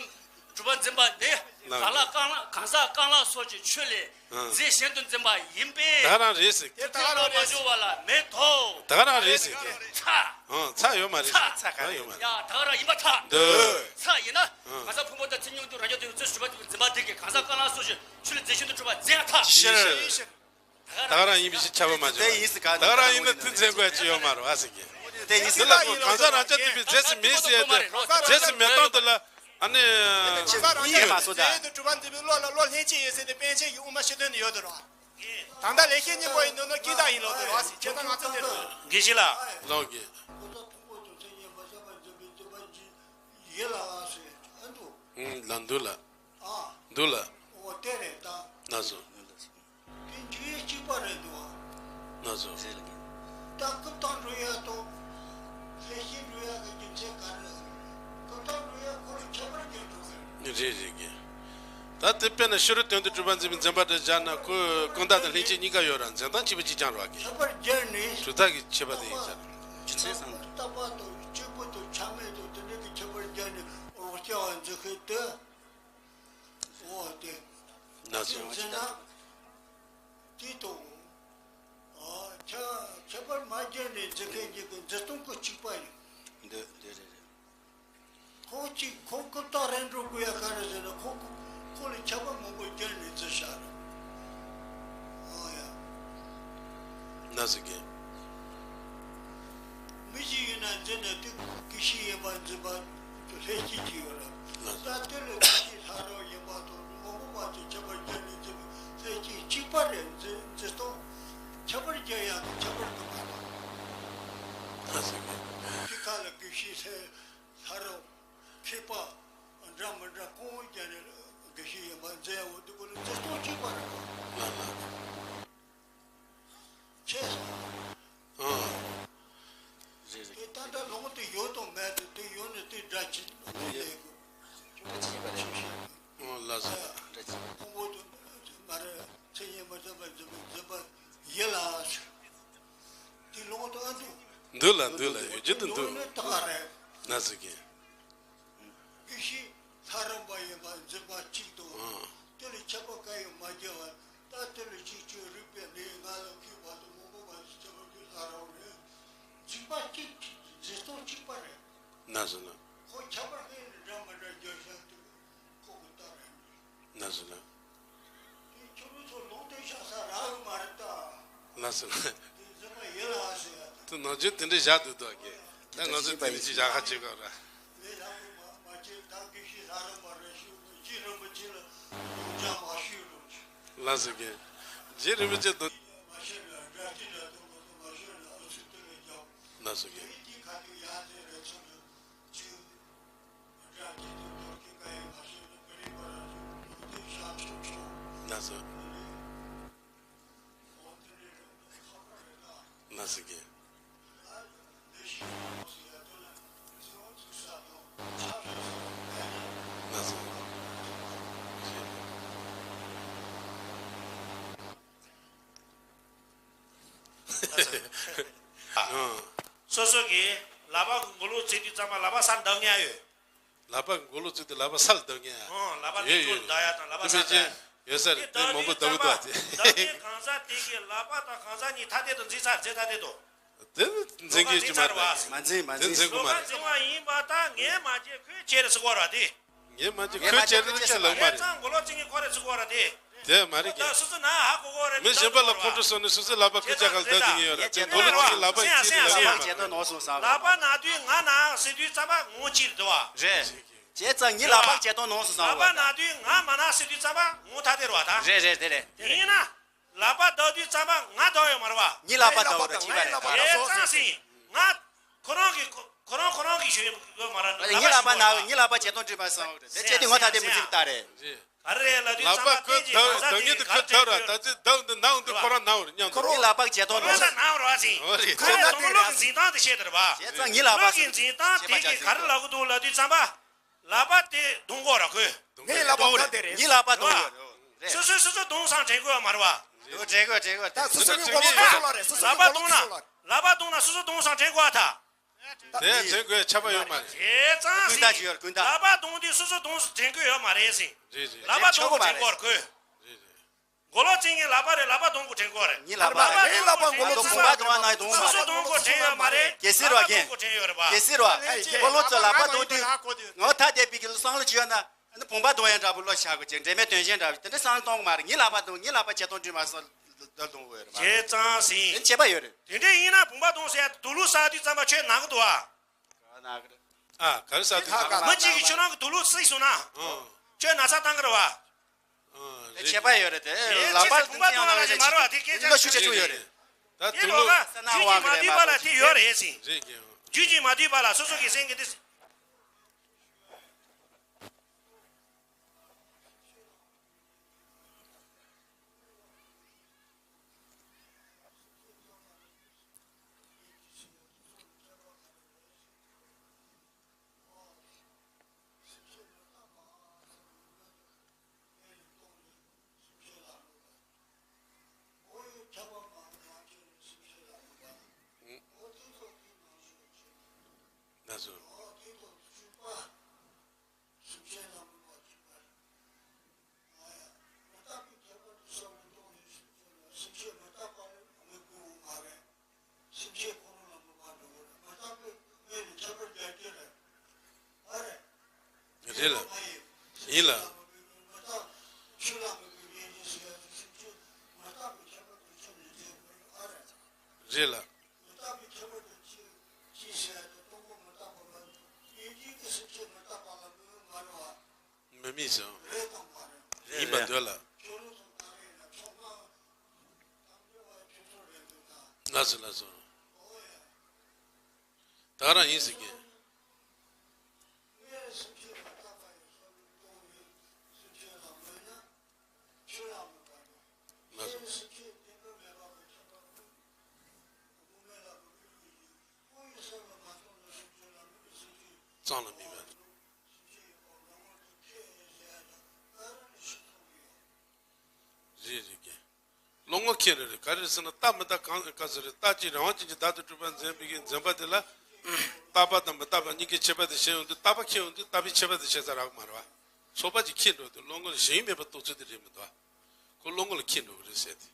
གྲུབ་པ་འཛིན་པ་འདི། གང་ལ་གང་ལ་གང་ཟག་རྐང་ལག་སོགས་ཀྱི་ཆོས་ལས་རྫས་གཞན་དུ་འཛིན་པ་ཡིན་པས། ད་རང་རེད་ཟེར། དེ་ལྟར་མ་བྱུང་བ་ལ་མེད་དོ། ད་རང་རེད་ཟེར། ཚ། ཨང་། ཚ་ཡོད་མ་རེད། ཚ། ཚ་ག་ཡོད་མ་རེད། ཡ་ད་ག་རང་ཡིན་པར་ཐལ། འདོད། ཚ་ཡིན་ན། གང་ཟག་ཕུང་པོ་དང་མཚན་ཉིད་དུ་རང་རྐྱ་ཐུབ་པའི་རྫས་སུ་གྲུབ་པ་འཛིན་པ་དེ་གིས་གང་ཟག་རྐང་ལག་སོགས་ཀྱི་ཆོས་ལས་རྫས་གཞན་དུ་གྲུབ་པ་འཛིན་ཡང་ཐལ། ཕྱིར། ད་ག་རང་ཡིན་པའི་ཕྱིར་ཁྱབ་པ་མ་བྱུང་བ། དེ་ཡིན་ཟེར་ག། ད་ག་རང་ཡིན་ན་དེ་འཛིན་དགོས་ཡ་ཅི་ཡོད་མ་རེད་བ་ཟེར་གི། དེ་ཡིན་ཟེར་ལ་ཁོ་གང་ཟག་རང་རྐྱ་ཐུབ་པའི་རྫས་སུ་མེད་ཟེར་ཡ་དེ། རྫས་སུ་མེད་སྟངས་དེ་ལ་ཨ་ནི། གང་ཟག་རང་རྐྱ་ཐུབ་པའི་རྫས་དུ་གྲུབ་པ་འཛིན་པའི་བློ་ལ་བློ་ལྷན་སྐྱེས་ཡོད་ཟེར་ཏེ་པཎ་ཆེན་གྱི་དབུ་མ་སྤྱི་དོན་ནས་ཡོད་དོ་ར། ད་ལྟ་ལེགས་བཤད་སྙིང་པོ་ཡི་ནང་ན་ཀུན་བཏགས་ཡིན་ལོ་དོ་ར་ཟེར། བྱས་ཙང་ང་ཚོ་དེ་དགེ་བཤེས་ལགས། ལགས་ཀྱི། ཡིད་ལ་ལ་ཟེར་ཨ་འདུག་ཨ་འདུག་ལ། ཨ། འདུག་ལ། འོ་དེ་རེད་ད། ལགས་སོ། དེ་འཇུག་ཡས་གཅིག་པ་རེད་འདུག་ཨ། ལགས་སོ། ད་རྐུབ་སྟེགས་འགྲོ་ཡ་དང་། ལྷས་ཞིང་འགྲོ་ཡ་གི་རྒྱུ་མཚན་ག་རེ་རེད། རྐུབ་སྟེགས་འགྲོ་ཡ་ཁོ་རང་ཁྱད་པར་རྒྱག་འགྲོ་གི་རེད། རེད་རེད་གི། ད་དེ་དཔེར་ན་ཕྱི་རོལ་དོན་དུ་གྲུབ་པ་འཛིན་པའི་འཛིན་པ་དེ་སྦྱར་ན་ཁོ་ཀུན་བཏགས་དང་ལྷན་སྐྱེས་གཉིས་ཀ་ཡོད་ར། འཛིན་སྟངས་གཅིག་པ་གཅིག་རྐྱང་རེད་བ་གི། ཁྱད་པར་རྒྱག་ནས། གྲུབ་མཐའ་གི་ཁྱད་པར་དེ་ཡིན་ས་རེད། རྒྱུ་མཚན་བསམ། རྟག་པ་དང་གཅིག་པུ་དང་ཆ་མེད་དང་དེ་འདྲ་གི་ཁྱད་པར་རྒྱག་ནས་རོ་སྐྱ་བ་འཛིན་མཁན་དེ། འོ་དེ། ན་ཚོད། འཛིན་ན། དེ་དང་། ཨ། ཁྱད་ཁྱད་པར་མ་བརྒྱབ་ནས་འཛིན་མཁན་གཉིས་ཀྱི་འཛིན་སྟངས་ཀྱི་གཅིག་པ་ཡིན། འདི་འདི་རེད་རེད། ཁོ་གཅིག་ཁོ་རྐུབ་སྟེགས་རེད་འགྲོ་དགོས་ཡ་ག་རེ་ཟེར་ན་ཁོ་ཁོ་ལ་ཁྱད་པར་མང་པོ་བརྒྱབ་ནས་འཛིན་བཞག་རེད། ཨ་ཡ། ན་ཟེར་གི། མི་ཞིག་ཡིན་ན་འཛིན་ན་དེ་དགེ་བཤེས་ཡིན་པ་འཛིན་པ་ལྷན་སྐྱེས་ཀྱི་ཡོད་རེད། ལགས་སོ། ད་དེ་ལ་དགེ་བཤེས་ལྷ་རབ་ཡིན་པ་དང་མང་པོ་བ་དེ་ཁྱད་པར་རྒྱག་ནས་འཛིན་པའི་ལྷན་སྐྱེས་གཅིག་པ་རེད། འཛིན་འཛིན་སྟངས་ཁྱད་པར་རྒྱག་ཡག་གི་ཁྱད་པར་དུ་མ་གཏོགས། ལགས་སོ། དེ་ཁ་ལ་དགེ་བཤེས་ལྷ་ལྷ་རབ་མཁས་པ་འདྲ་མི་འདྲ་གང་རྒྱག་ནས་དགེ་བཤེས་ཡིན་པ་འཛིན་ཡག་འོ་དེ་ཀུན་ལ་འཛིན་སྟངས་གཅིག་པ་རེད། ལགས་ལགས། ཆེ་སོང་། ཨང་། རེད་རེད། དེ་ད་ལྟ་ལུང་དེ་ཡོད་དང་མེད་དེ་དེ་ཡོད་ནི་དེ་འདྲ་ཅིག་ལུང་ཡོད་ལས་དགོས། ད་ཅི་བྱེད་པ་རེད། ཨང་། ལགས་སོ། འདུག་ལ་འདུག་ལ་ཡོད་ཀྱི་འདུག་འདུག་ནི་ཐག་རེད། ན་ཟེར་གི། ཀུན་གཞི་ལྷ་རམས་པ་ཡིན་པ་འཛིན་པ་གཅིག་དང་། ཨང་། དེ་ལས་ཁྱད་པར་གང་ཡང་མ་སྐྱེ་བ། ད་དེ་ལས་གཅིག་གཅིག་རིག་པའི་གནས་ང་ལ་མཁས་པ་དང་མང་པོ་མ་ཞིག་ཁྱད་པར་གྱི་ལྷ་རམས་རེད། འཛིན་པ་གཅིག་འཛིན་སྟངས་གཅིག་པ་རེད། ན་ཟེར་ན། ཁོ་ཁྱད་པར་གང་ཡང་འདྲ་མི་འདྲ་རྒྱབ་བཞག་དུས་ཁོ་གི་རྟགས་རེད། ན་ཟེར་ན། དེ་ཁྱོད་རང་ཚོ་ལུང་བསྟན་བྱ་ས་རག་གི་མ་རེད་ད། ལགས་སོ། དེ་འཛིན་པ་ཡིན་ལ་ཟེར་ཡ་ད། དེ་ནང་ཆེན་དེ་འདྲའི་བཞག་འདུག་ད་གི། ད་ང་ཚོ་དེ་འདྲ་ཅིག་བཞག་ཁ་བྱེད་དགོས་ར། ལས་སླ་པོ་མ་མ་བྱེད་ད་དགེ་བཤེས་ལྷ་རམས་པ་རེ་ཞུ་དགོས་ཅི་རིན་པོ་ཆེ་ལ་ཡོང་ཆ་མ་ཞུས་རོགས་གྱིས། ལགས་སོ་གི། རྗེ་རིན་པོ་ཆེ་དང་། མ་ཤེས་ན་སྒྲ་ཅི་འདྲ་གཏོང་དགོས་མ་ཤེས་ན་ཨུ་ཚུགས་དེ་ལས་རྒྱག་ལགས་སོ་གི། དེ་དེ་ཁ་ཐུག་ཡ་དེ་རེ་ཚོ་ནི་ཅི། ན་ཟེར། ན་ཟེར་གི། ན་ཟེར། ཨ། སོ་སོ་གིས་ལག་པ་གི་མགོ་ལོག་བཙུགས་དུས་ཙམ་པ་ལག་པ་སར་འདེགས་མཁན་ཡོད། ལག་པ་གི་མགོ་ལོག་བཙུགས་དུས་ལག་པ་སར་འདེགས་མཁན་ཡོད། ཨོ་ལག་པ་ཡོད་དེ་ཡོད། ཚུར་འདེགས་ཡ་དང་ལག་པ་དེ་སར་མེད་ཅེ་འདེགས་ཡ། ཡོད་ས་རེད། དེ་དེ་མང་པོ་འདེགས་དུས་ཙམ་པ་འདེགས་མཁན་གང་ཟག་དེ་གི་ལག་པ་དང་གང་ཟག་གཉིས་ཐ་དད་དུ་འཛིན་ས་རེད། འཛིན་ཐ་དད་དུ། དེ་ནི་འཛིན་མཁན་ཅིག་མ་རེད། མ་འཛིན་མ་འཛིན། དེ་འཛིན་དགོས་མ་རེད། འཛིན་པ་ཡིན་པ་དང་ངས་མ་བྱས་ཁོས་བྱས་རེད་ཟེར་གོ་ར་དེ། ངས་མ་བྱས་ཁོས་བྱས་རེད་ཅེས་ལབ་མ་རེད། ཁྱེད་ཚང་མགོ་ལོག་བཙུགས་མཁན་ཁོ་རེད་ཟེར་གོ་ར་དེ། དེ་མ་རེད་ཀྱི། ད་སོ་སོ་ན་ཧ་གོ་གོ་རེད། མི་གཞན་པ་ལ་ཁོང་ཁྲོ་ཟ་ནས་སོ་སོའི་ལག་པ་ཁོས་བྱས་ག་ལ་བསྡད་དེ་ཡིན་ཡོད་ར། དེ་མགོ་ལོག་ཅིག་གིས་ལག་པ་ཡིན་ཅིག་ལབ་ཡོད་མ་རེད། ལག་པ་ན་དུས་ང་ན་ཟེར་དུས་ཙམ་པ་ངོ་གཅིག་རེད་དོ། རེད། བྱས་ཙང་ངའི་ལག་པ་བྱས་དོན་ནོར་སོང་བསམ། ལག་པ་ན་དུས་ང་མ་ན་ཟེར་དུས་ཙམ་པ་ངོ་ཐ་དད་རེད་བ་ད། རེད་རེད་དེ་རེད། དེ་ཡིན་ན། ལག་པ་བརྡབ་དུས་ཙམ་པ་ང་བརྡབ་ཡོད་མ་རེད་བ། ངའི་ལག་པ་བརྡབ་རེད། བྱས་པ་རེད། བྱས་ཙང་ཟིན། ང་ཁོ་རང་གི་ཁོ་ཁོ་རང་ཁོ་རང་གི་ཞུ་ཡོད་མ་རེད། ངའི་ལག་པ་ན་ངའི་ལག་པ་བྱས་དོན་འགྲིག་པ་བསམ་རེད། དེ་བྱས་དུས་ངོ་ཐ་དད་མི་འགྲིག་ད་རེད། ག་རེ་རེད་ལབ་དུས་ལག་པ་ཙམ་པ་ཁོས་དེ་གི་བརྡབ་གང་ཟག་བརྡབ་དེ་མཉན་དུ་གི་ཁོས་ཁ་བརྡབ་ར། ད་ཅི་བརྡབ་འདི་ནའང་འདི་ཁོ་རང་ནའང་རེད་སྙམ་དུ། ངའི་ལག་པ་བྱས་དོན་ཁོ་རང་ནའང་རེད་བ་ཟིན། འོ་རེད། ཁོ་རང་ད་མི་ལོག་གི་འཛིན་སྟངས་དེ་བཤད་དེ་རེད་བ། བྱས་ཙང་ངའི་ལག་པ་ལོག་གི་འཛིན་སྟངས་དེ་གི་ག་རེ་ལབ་གི་འདུག་ལབ་དུས་ཙམ་པ། ལག་པ་དེ་རྡུང་དགོས་ར་ཁོས། ངའི་ལག་པ་ག་དེ་རེད། ངའི་ལག་པ་རྡུང་དགོས་རེད། སོ་སོས་སོ་སོ་རྡུང་སང་དྲན་དགོས་ཡ་མ་རེད་བ། རེད་རེད་རེད། ད་སོ་སོ་གི་མགོ་ལོག་སོ་སོ་ལ་རེད། སོ་སོ་ལག་པ་རྡུང་ན་ལག་པ་རྡུང་ན་སོ་སོ་རྡུང་སང་དྲན་དགོས་ཡ་ད། དེ་དྲན་དགོས་ཡ་ཆ་པ་ཡོད་མ་རེད། བྱས་ཙང་ཀུན་ད་ཟིན། ཡོད་ཀུན་ད། ལག་པ་རྡུང་དུས་སོ་སོ་རྡུང་དྲན་དགོས་ཡོད་མ་རེད་ཟིན། རེད་རེད། ལག་པ་རྡུང་དགོས་དྲན་དགོས་ར་ཁོས། རེད་རེད། མགོ་ལོག་བཙུགས་མཁན་ལག་པ་རེད། ལག་པ་རྡུང་དགོས་དྲན་དགོས་རེད། ངའི་ལག་པ་ལག་པ་རེད། རྡུང་དགོས་དྲན་ཡོད་མ་རེད། གལ་སྲིད་ར་རྒན། གལ་སྲིད་ར། མགོ་ལོག་ཚོས་ལག་པ་རྡུང་དུས་ངོ་ཐ་དད་པའི་གི་བསམ་བློ་ཅིག་ཡོད་ན། ཨ་ནི་བུམ་པ་རྡུང་ཡ་འདྲ་པོ་བློ་ཆགས་དགོས་ཅིག་འབྲེལ་མེད་དོན་གཞན་འདྲ་པོ་དེ་འདྲ་བསམ་བློ་གཏོང་གི་མ་རེད། ངའི་ལག་པ་རྡུང་ངའི་ལག་པ་བྱས་དོན་འགྲིག་མ་སོང་། བསྡད་གཏོང་དགོས་རེད་མ་རེད། བྱས་ཙང་ཟིན། དེ་ཁྱད་པར་ཡོད་རེད། དེ་འདྲ་ཡིན་ན་བུམ་པ་རྡུང་ཟེར་ཡ་དུག་ལོག་ཟ་དུས་ཙམ་པ་ཁྱོད་ན་གི་འདུག་ཨ། ག་ན་གི་རེད། ཨ་ག་རེ་ཟ་དུས་ཙམ་པ། མི་གཅིག་གིས་ཁྱོད་རང་གི་དུག་ལོག་བསྲེགས་སོང་ན། ཨ། ཁྱོད་ན་ཚ་བཏང་གི་རེད་བ། ཨ་རེད། ཁྱད་པར་ཡོད་རེད་དེ། ལག་པ་རྡུང་ཡང་ན་ལ་ཅིག་ལོ་ཤུགས་ཆེ་ཆུང་ཡོད་རེད། ད་དུག་ལོག་ས་ན་དབང་གི་རེད་མ་གཏོགས་ཅིག་རྒྱུད་ཀྱི་མ་བསྡུས་པ་ལ་དེ་ཡོད་རེད་ཟིན། རྒྱུད་ཀྱི་མ་བསྡུས་པ་ལ་སོ་སོ་གི་སེམས་ཀྱི་འདི། ན་ཚོ། རེད་ལ། ཡིན་ལ། རེད་ལ། མི་མིན་སོང་། ཡིན་པ་འདོད་ལ། ལགས་སོ་ལགས་སོ། ད་ག་རང་ཡིན་ཟེར་གི། ལགས་སོ། གཙང་ལ་མི་མེད། རེད་རེད་གི། བློ་ངོར་ཁེལ་རེད། ག་རེ་ཟེར་ན་རྟགས་མི་རྟག་གང་ག་ཟེར་རེད། རྟག་གཅིག་རང་དབང་ཅན་གྱི་བདག་ཏུ་གྲུབ་པ་འཛིན་པའི་གི་འཛིན་པ་དེ་ལ། རྟག་པ་དང་མི་རྟག་པ་གཉིས་ཀའི་ཁྱད་པར་དེ་ཤེས་ཡོང་དུས་རྟག་པ་ཁེལ་ཡོང་དུས་རྟག་པའི་ཁྱད་པར་དེ་ཤེས་ས་རག་མ་རེད་བ། ཚོགས་པ་ཅིག་ཁེལ་འགྲོ་དུས་བློ་ངོར་གཞན་མེད་པར་རྟོགས་ཚུལ་དེ་རེད་མི་འདུག་བ། ཁོ་བློ་ངོར་ལ་ཁེལ་འགྲོ་གི་རེད་ཟེར་ཏེ།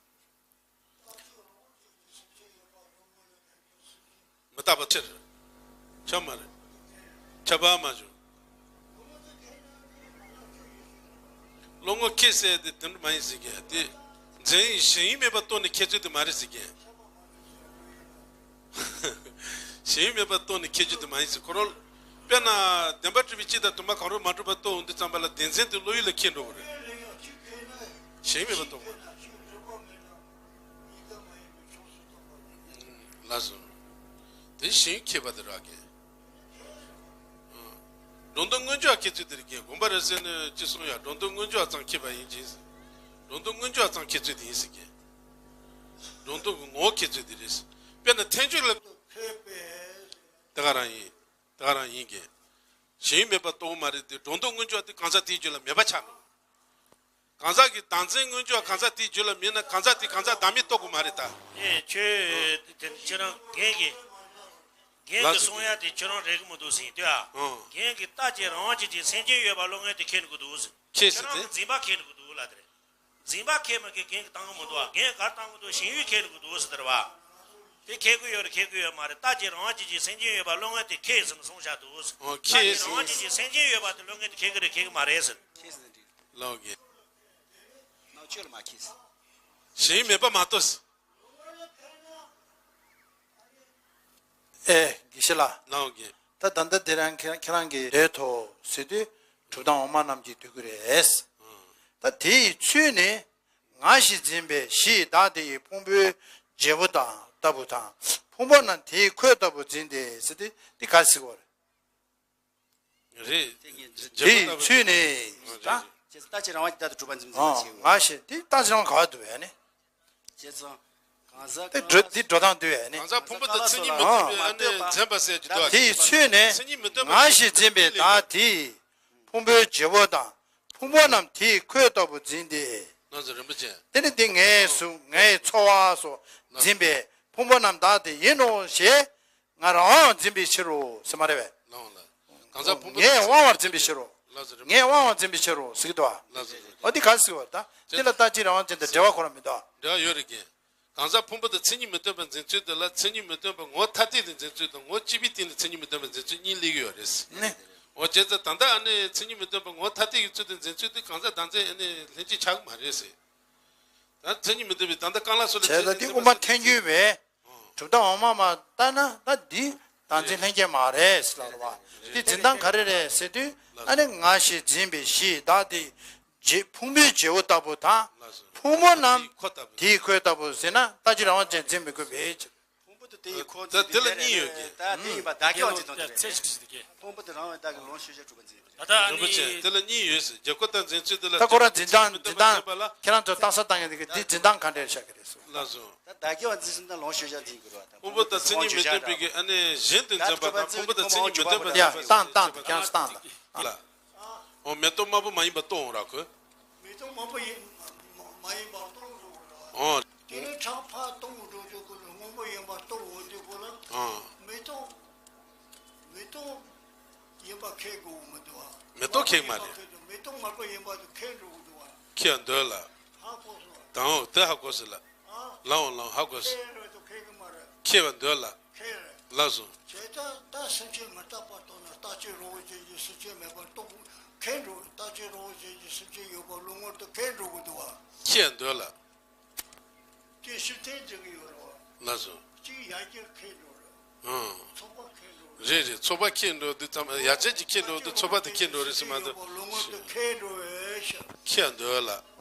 མི་རྟག་པ་ཁྱེར། ཁྱབ་མ་རེད། ཁྱབ་པ་མ་བྱུང་། བློ་ངོར་ཁེལ་ཟེར་དེ་དེ་འདྲ་མ་ཡིན་ཟེར་གི་དེ། འཛིན་གཞན་མེད་པར་རྟོགས་ནས་ཁེལ་ཚུལ་དེ་མ་རེད་ཟེར་གི། གཞན་མེད་པར་རྟོགས་ནས་ཁེལ་རྒྱུ་དེ་མ་ཡིན་ཟེར་ཁོ་རང་། དཔེར་ན། བདེན་པར་གྲུབ་པའི་སྤྱི་དང་དུ་མ་གང་རུང་མ་གྲུབ་པར་རྟོགས་འོང་དུས་ཙམ་པ་ལ་བདེན་འཛིན་དེ་བློ་ཡུལ་ལ་ཁེལ་འགྲོ་གི་རེད། གཞན་མེད་པར་རྟོགས་པ། ལགས་སོ། དེ་གཞན་ཁེལ་བ་དེ་རག་གི། སྒྲོ་འདོགས་སྔོན་འཇོག་ཁེལ་ཚུལ་དེ་རེད་གི། དགོངས་པ་རབ་གསལ་ནས་ཅི་གསུངས་ཡ། སྒྲོ་འདོགས་སྔོན་འཇོག་ཙམ་ཁེལ་བ་ཡིན་གྱི། སྒྲོ་འདོགས་སྔོན་འཇོག་ཙམ་ཁེལ་ཚུལ་དེ་ཡིན་ཟེར་གི། སྒྲོ་འདོགས་ཀྱི་ངོ་བོ་ཁེལ་ཚུལ་དེ་རེད། དཔེར་ན་ཐལ་འགྱུར་ལ། དེ་ག་རང་ཡིན། དེ་ག་རང་ཡིན་གྱི། གཞན་མེད་པར་རྟོགས་མ་རེད་དེ། སྒྲོ་འདོགས་སྔོན་འཇོག་དེ་གང་ཟག་དེའི་རྒྱུད་ལ་མེད་པ་ཆགས་འགྲོ། གང་ཟག་གི་བདག་འཛིན་སྔོན་འཇོག་གང་ཟག་དེའི་རྒྱུད་ལ་མེད་ན་གང་ཟག་དེ་གང་ཟག་བདག་མེད་རྟོགས་དགོས་མ་རེད་ད། ཨེ་ཁྱོད་དེ་ཁྱེད་རང་རྒན་གྱི། རྒན་གྱི་གསུང་ཡ་དེ་ཁྱོད་རང་རེད་གི་མི་འདུག་ཟེར་དུས་ཨ། ཨང་། རྒན་གྱི་རྟག་གཅིག་རང་དབང་ཅན་གྱི་སེམས་ཅན་ཡོད་པ་བློ་ངོར་དེ་ཁེལ་འགྲོ་གི་འདུག་ཟེར། ཁེལ་ཟེར་ཏེ། ཁྱེད་རང་གི་འཛིན་པ་ཁེལ་འགྲོ་གི་འདུག་ལབ་དེ་རེད། འཛིན་པ་ཁེལ་མ་ཁེལ་རྒན་གྱིས་བཏང་གི་མི་འདུག་ཨ། རྒན་གྱིས་ག་རེ་བཏང་གི་འདུག་གཞན་ཡུལ་ཁེལ་འགྲོ་གི་འདུག་ཟེར་དེ་རེད་བ། དེ་ཁེལ་གི་ཡོད་རེད་ཁེལ་གི་ཡོད་མ་རེད། རྟག་གཅིག་རང་དབང་ཅན་གྱི་སེམས་ཅན་ཡོད་པ་བློ་ངོར་དེ་ཁེལ་ཟེར་ནས་གསུངས་བཞག་འདུག་ཟེར། ཨོ་ཁེལ་ཟེར། རྟག་གཅིག་རང་དབང་ཅན་གྱི་སེམས་ཅན་ཡོད་པ་དེ་བློ་ངོར་དེ་ཁེལ་གི་རེད་ཁེལ་གི་མ་རེད་ཟེར། ཁེལ་ཟེར་ནས་འགྲིག་ལོ་གི། ནང་ཆོས་ལ་མ་ཁེལ་ཟེར། གཞན་མེད་པ་མ་གཏོགས། ཨེ། དགེ་བཤེས་ལགས། ལའོ་གི། ད་ད་ལྟ་དེ་རང་ཁྱེད་ཁྱེད་རང་གིས་རེད་དོ་ཟེར་དུས་གྲུབ་མཐའ་འོག་མ་རྣམས་ཀྱིས་འདོད་ཀྱི་རེད། ད་དེ་ཡི་ཚུལ་ནི་ང་ཞེས་འཛིན་པའི་གཞི་བདག་དེ་ཡི་ཕུང་པོའི་བྱེད་པོ་དང་ལྟ་བུ་དང་ཕུང་པོ་རྣམས་དེ་ཡི་ཁོད་ལྟ་བུར་འཛིན་ཏེ་ཟེར་དུས་འདི་ག་ཟེར་བ་རེད། རེད། དེ་ཡི་ཚུལ་ནི་ད། རེད། རྟག་གཅིག་རང་དབང་གི་བདག་ཏུ་གྲུབ་པ་འཛིན་འཛིན་པ་ཞིག་ང་ཞེས་འདི་རྟག་གཅིག་རང་ག་བ་འདུག་བས་ནི། བྱས་ཙང་། གང་ཟག་དེ་འགྲོ་འདི་འགྲོ་སྟངས་འདུག་བས་ནི། གང་ཟག་ཕུང་པོ་དང་མཚན་ཉིད་མི་མཐུན་པའི་ཨ་ནི་འཛིན་པ་ཟེར་གྱི་འདུག་དེ་ཡི་ཚུལ་ནི་མཚན་ཉིད་མི་མཐུན་པ་ང་ཞེས་འཛིན་པའི་བདག་དེ་ཕུང་པོའི་བྱེད་པོ་དང་ཕུང་པོ་རྣམས་དེ་ཡི་ཁོད་ལྟ་བུར་འཛིན་ཏེ། ལགས་སོ་རིན་པོ་ཆེ། དེ་ནི་འདི་ངའི་གཟུགས་ངའི་ཚོར་བ་སོགས་འཛིན་པའི་ཕུང་པོ་རྣམས་བདག་དེ་ཡིན་ནོ་ཞེས། ང་རང་དབང་བར་འཛིན་པའི་ཕྱིར་རོ་ཟེར་མ་རེད་པས། ལའོ་ལ། གང་ཟག་ཕུང་པོ་ངས་དང་དབང་བར་འཛིན་པའི་ཕྱིར་རོ། ལགས་སོ་རེད། ངས་དབང་བར་འཛིན་པའི་ཕྱིར་རོ་ཟེར་གྱི་འདུག་བ། ལགས་སོ་རེད། འོ་འདི་ག་རེ་ཟེར་བ་ད། འདི་ལ་རྟག་གཅིག་རང་དབང་ཅན་དང་འབྲེལ་བ་ཁོ་རང་མི་འདུག་འབྲེལ་བ་ཡོད་རེད་ཀྱི། གང་ཟག་ཕུང་པོ་དང་མཚན་ཉིད་མི་མཐུན་པར་འཛིན་ཚུལ་དེ་ལ་མཚན་ཉིད་མི་མཐུན་པ་ངོ་ཐ་དད་དུ་འཛིན་ཚུལ་དང་ངོ་གཅིག་པའི་སྟེང་ནས་མཚན་ཉིད་མི་མཐུན་པར་འཛིན་ཚུལ་གཉིས་སླེབས་ཀྱི་ཡོད་རེད། ནི། འོ་བྱས་ཙང་ད་ལྟ་ཨ་ནི་མཚན་ཉིད་མི་མཐུན་པ་ངོ་ཐ་དད་ཀྱི་ཚུལ་དུ་འཛིན་ཚུལ་དེ་གང་ཟག་བདག་འཛིན་ཨ་ནི་ལྷན་སྐྱེས་ཆགས་ཀྱི་མ་རེད་ཟེར། ད་མཚན་ཉིད་མི་མཐུན་པའི་ད་ལྟ་གང་ལ་སོགས་ལ་བྱས་ཙང་འདི་དབུ་མ་ཐལ་འགྱུར་བས། གྲུབ་མཐའ་འོག་མ་མ་ལྟ་ན་ད་འདི་བདག་འཛིན་ལྷན་སྐྱེས་མ་རེད་ཟེར་ལབ་རེད་བ། འདི་འཛིན་སྟངས་ག་རེ་རེད་ཟེར་དུས་ཨ་ནི་ང་ཞེས་འཛིན་པའི་གཞི་བདག་དེ་རྗེ་ཕུང་པོའི་བྱེད་པོ་ལྟ་བུ་དང་ཕུང་པོ་རྣམས་དེའི་ཁོ་ལྟ་བུ། དེའི་ཁོ་ལྟ་བུ་ཟེར་ན་རྟག་གཅིག་རང་དབང་ཅན་འཛིན་མི་དགོས་པའི་ཕྱིར། ཕུང་པོ་དེ་དེའི་ཁོ་ད་འཛིན་དེ་ལ་གཉིས་ཡོད་ཀྱི། ད་དེ་ཡིན་པ་བདག་གི་བ་འཛིན་སྟངས་དེ་རེད། ཕུང་པོ་དེ་རང་བའི་བདག་གི་ལོངས་སྤྱོད་བྱ་གྲུབ་པ་འཛིན་པ་རེད། ད་ལྟ་ཨ་རིན་པོ་ཆེ་ནི་དེ་ལ་གཉིས་ཡོད་ཟེར་རྒྱལ་ཁོ་ད་འཛིན་ཚུལ་དེ་ལ་ད་ཁོ་རང་འཛིན་སྟངས་འཛིན་སྟངས་ཁྱེད་རང་ཚོ་ལྟ་ས་བཏང་ཡོད་འདུག་གི་འདི་འཛིན་སྟངས་ག་འདྲ་ཤག་གི་རེད་ཟེར། ལགས་སོ། ད་བདག་གི་བ་འཛིན་སེམས་དང་ལོངས་སྤྱོད་བྱ་འཛིན་དགོས་རེད་བ། ཕུང་པོ་དང་མཚན་ཉིད་མི་མཐུན་པའི་གི་ཨ་ནི་གཞན་དུ་འཛིན་པ་དང་ཕུང་པོ་དང་མཚན་ཉིད་མི་མཐུན་པ་ཡ་འཛིན་པ་བཏང་བཏང་དང་ཁྱེད་རང་ཚོ་བཏང་དང་། ལ། འོ་མེ་ཏོག་དམར་པོ་མ་ཡིན་པ་སྟོང་ར་ཁོ། མེ་ཏོག་དམར་པོ་ཡིན་མ་མ་ཡིན་པ་སྟོང་རུང་ར། འོ། དེ་ནས་ཁྲག་ཕར་སྟོང་འགྲོ་དུས་ཁོ་ལ་སྔོན་པོ་ཡིན་པ་སྟོང་འོང་དུས་ཁོ་ལ། འོ། མེ་ཏོག་མེ་ཏོག་ཡིན་པ་ཁེལ་དགོས་མི་འདུག་བ། མེ་ཏོག་ཁེལ་མ་རེད། མེ་ཏོག་དམར་པོ་ཡིན་པ་དེ་ཁེལ་འགྲོ་གི་འདུག་བ། ཁེལ་འདོད་ལ། ཧ་གོ་སོང་། དང་འོ་དེ་ཧ་གོ་སོང་ལ། ལའོ་ལའོ་ཧ་གོ་སོང་། ཁེལ་བ་འདོད་ལ། ལགས་སོ། བྱས་ཙང་ད་སེམས་ཅན་མི་རྟག་པ་རྟོགས་ན་རྟག་གཅིག་རང་དབང་ཅན་གྱི་སེམས་ཅན་མེད་པར་རྟོགས། ཁེལ་འགྲོ། རྟག་གཅིག་རང་དབང་ཅན་གྱི་སེམས་ཅན་ཡོད་པ་བློ་ངོར་དུ་ཁེལ་འགྲོ་གི་འདུག་བ། ཁེལ་འདོད་ལ། དེ་ཕྱིར་འཐེན་འཛིན་གྱི་ཡོད་རེད་བ། ལགས་སོ། གཅིག་ཡར་རྒྱས་ཁེལ་འགྲོ་རེད། ཨང་། ཚོགས་པ་ཁེལ་འགྲོ་རེད། རེད་རེད། ཚོགས་པ་ཁེལ་འགྲོ་དུས་ཙམ་ཡར་རྒྱས་ཀྱི་ཁེལ་འགྲོ་དུས་ཚོགས་པ་དེ་ཁེལ་འགྲོ་རེད་ཟེར་མ་གཏོགས། བློ་ངོར་དུ་ཁེལ་འགྲོ་བས་ཤ། ཁེལ་འདོད་ལ།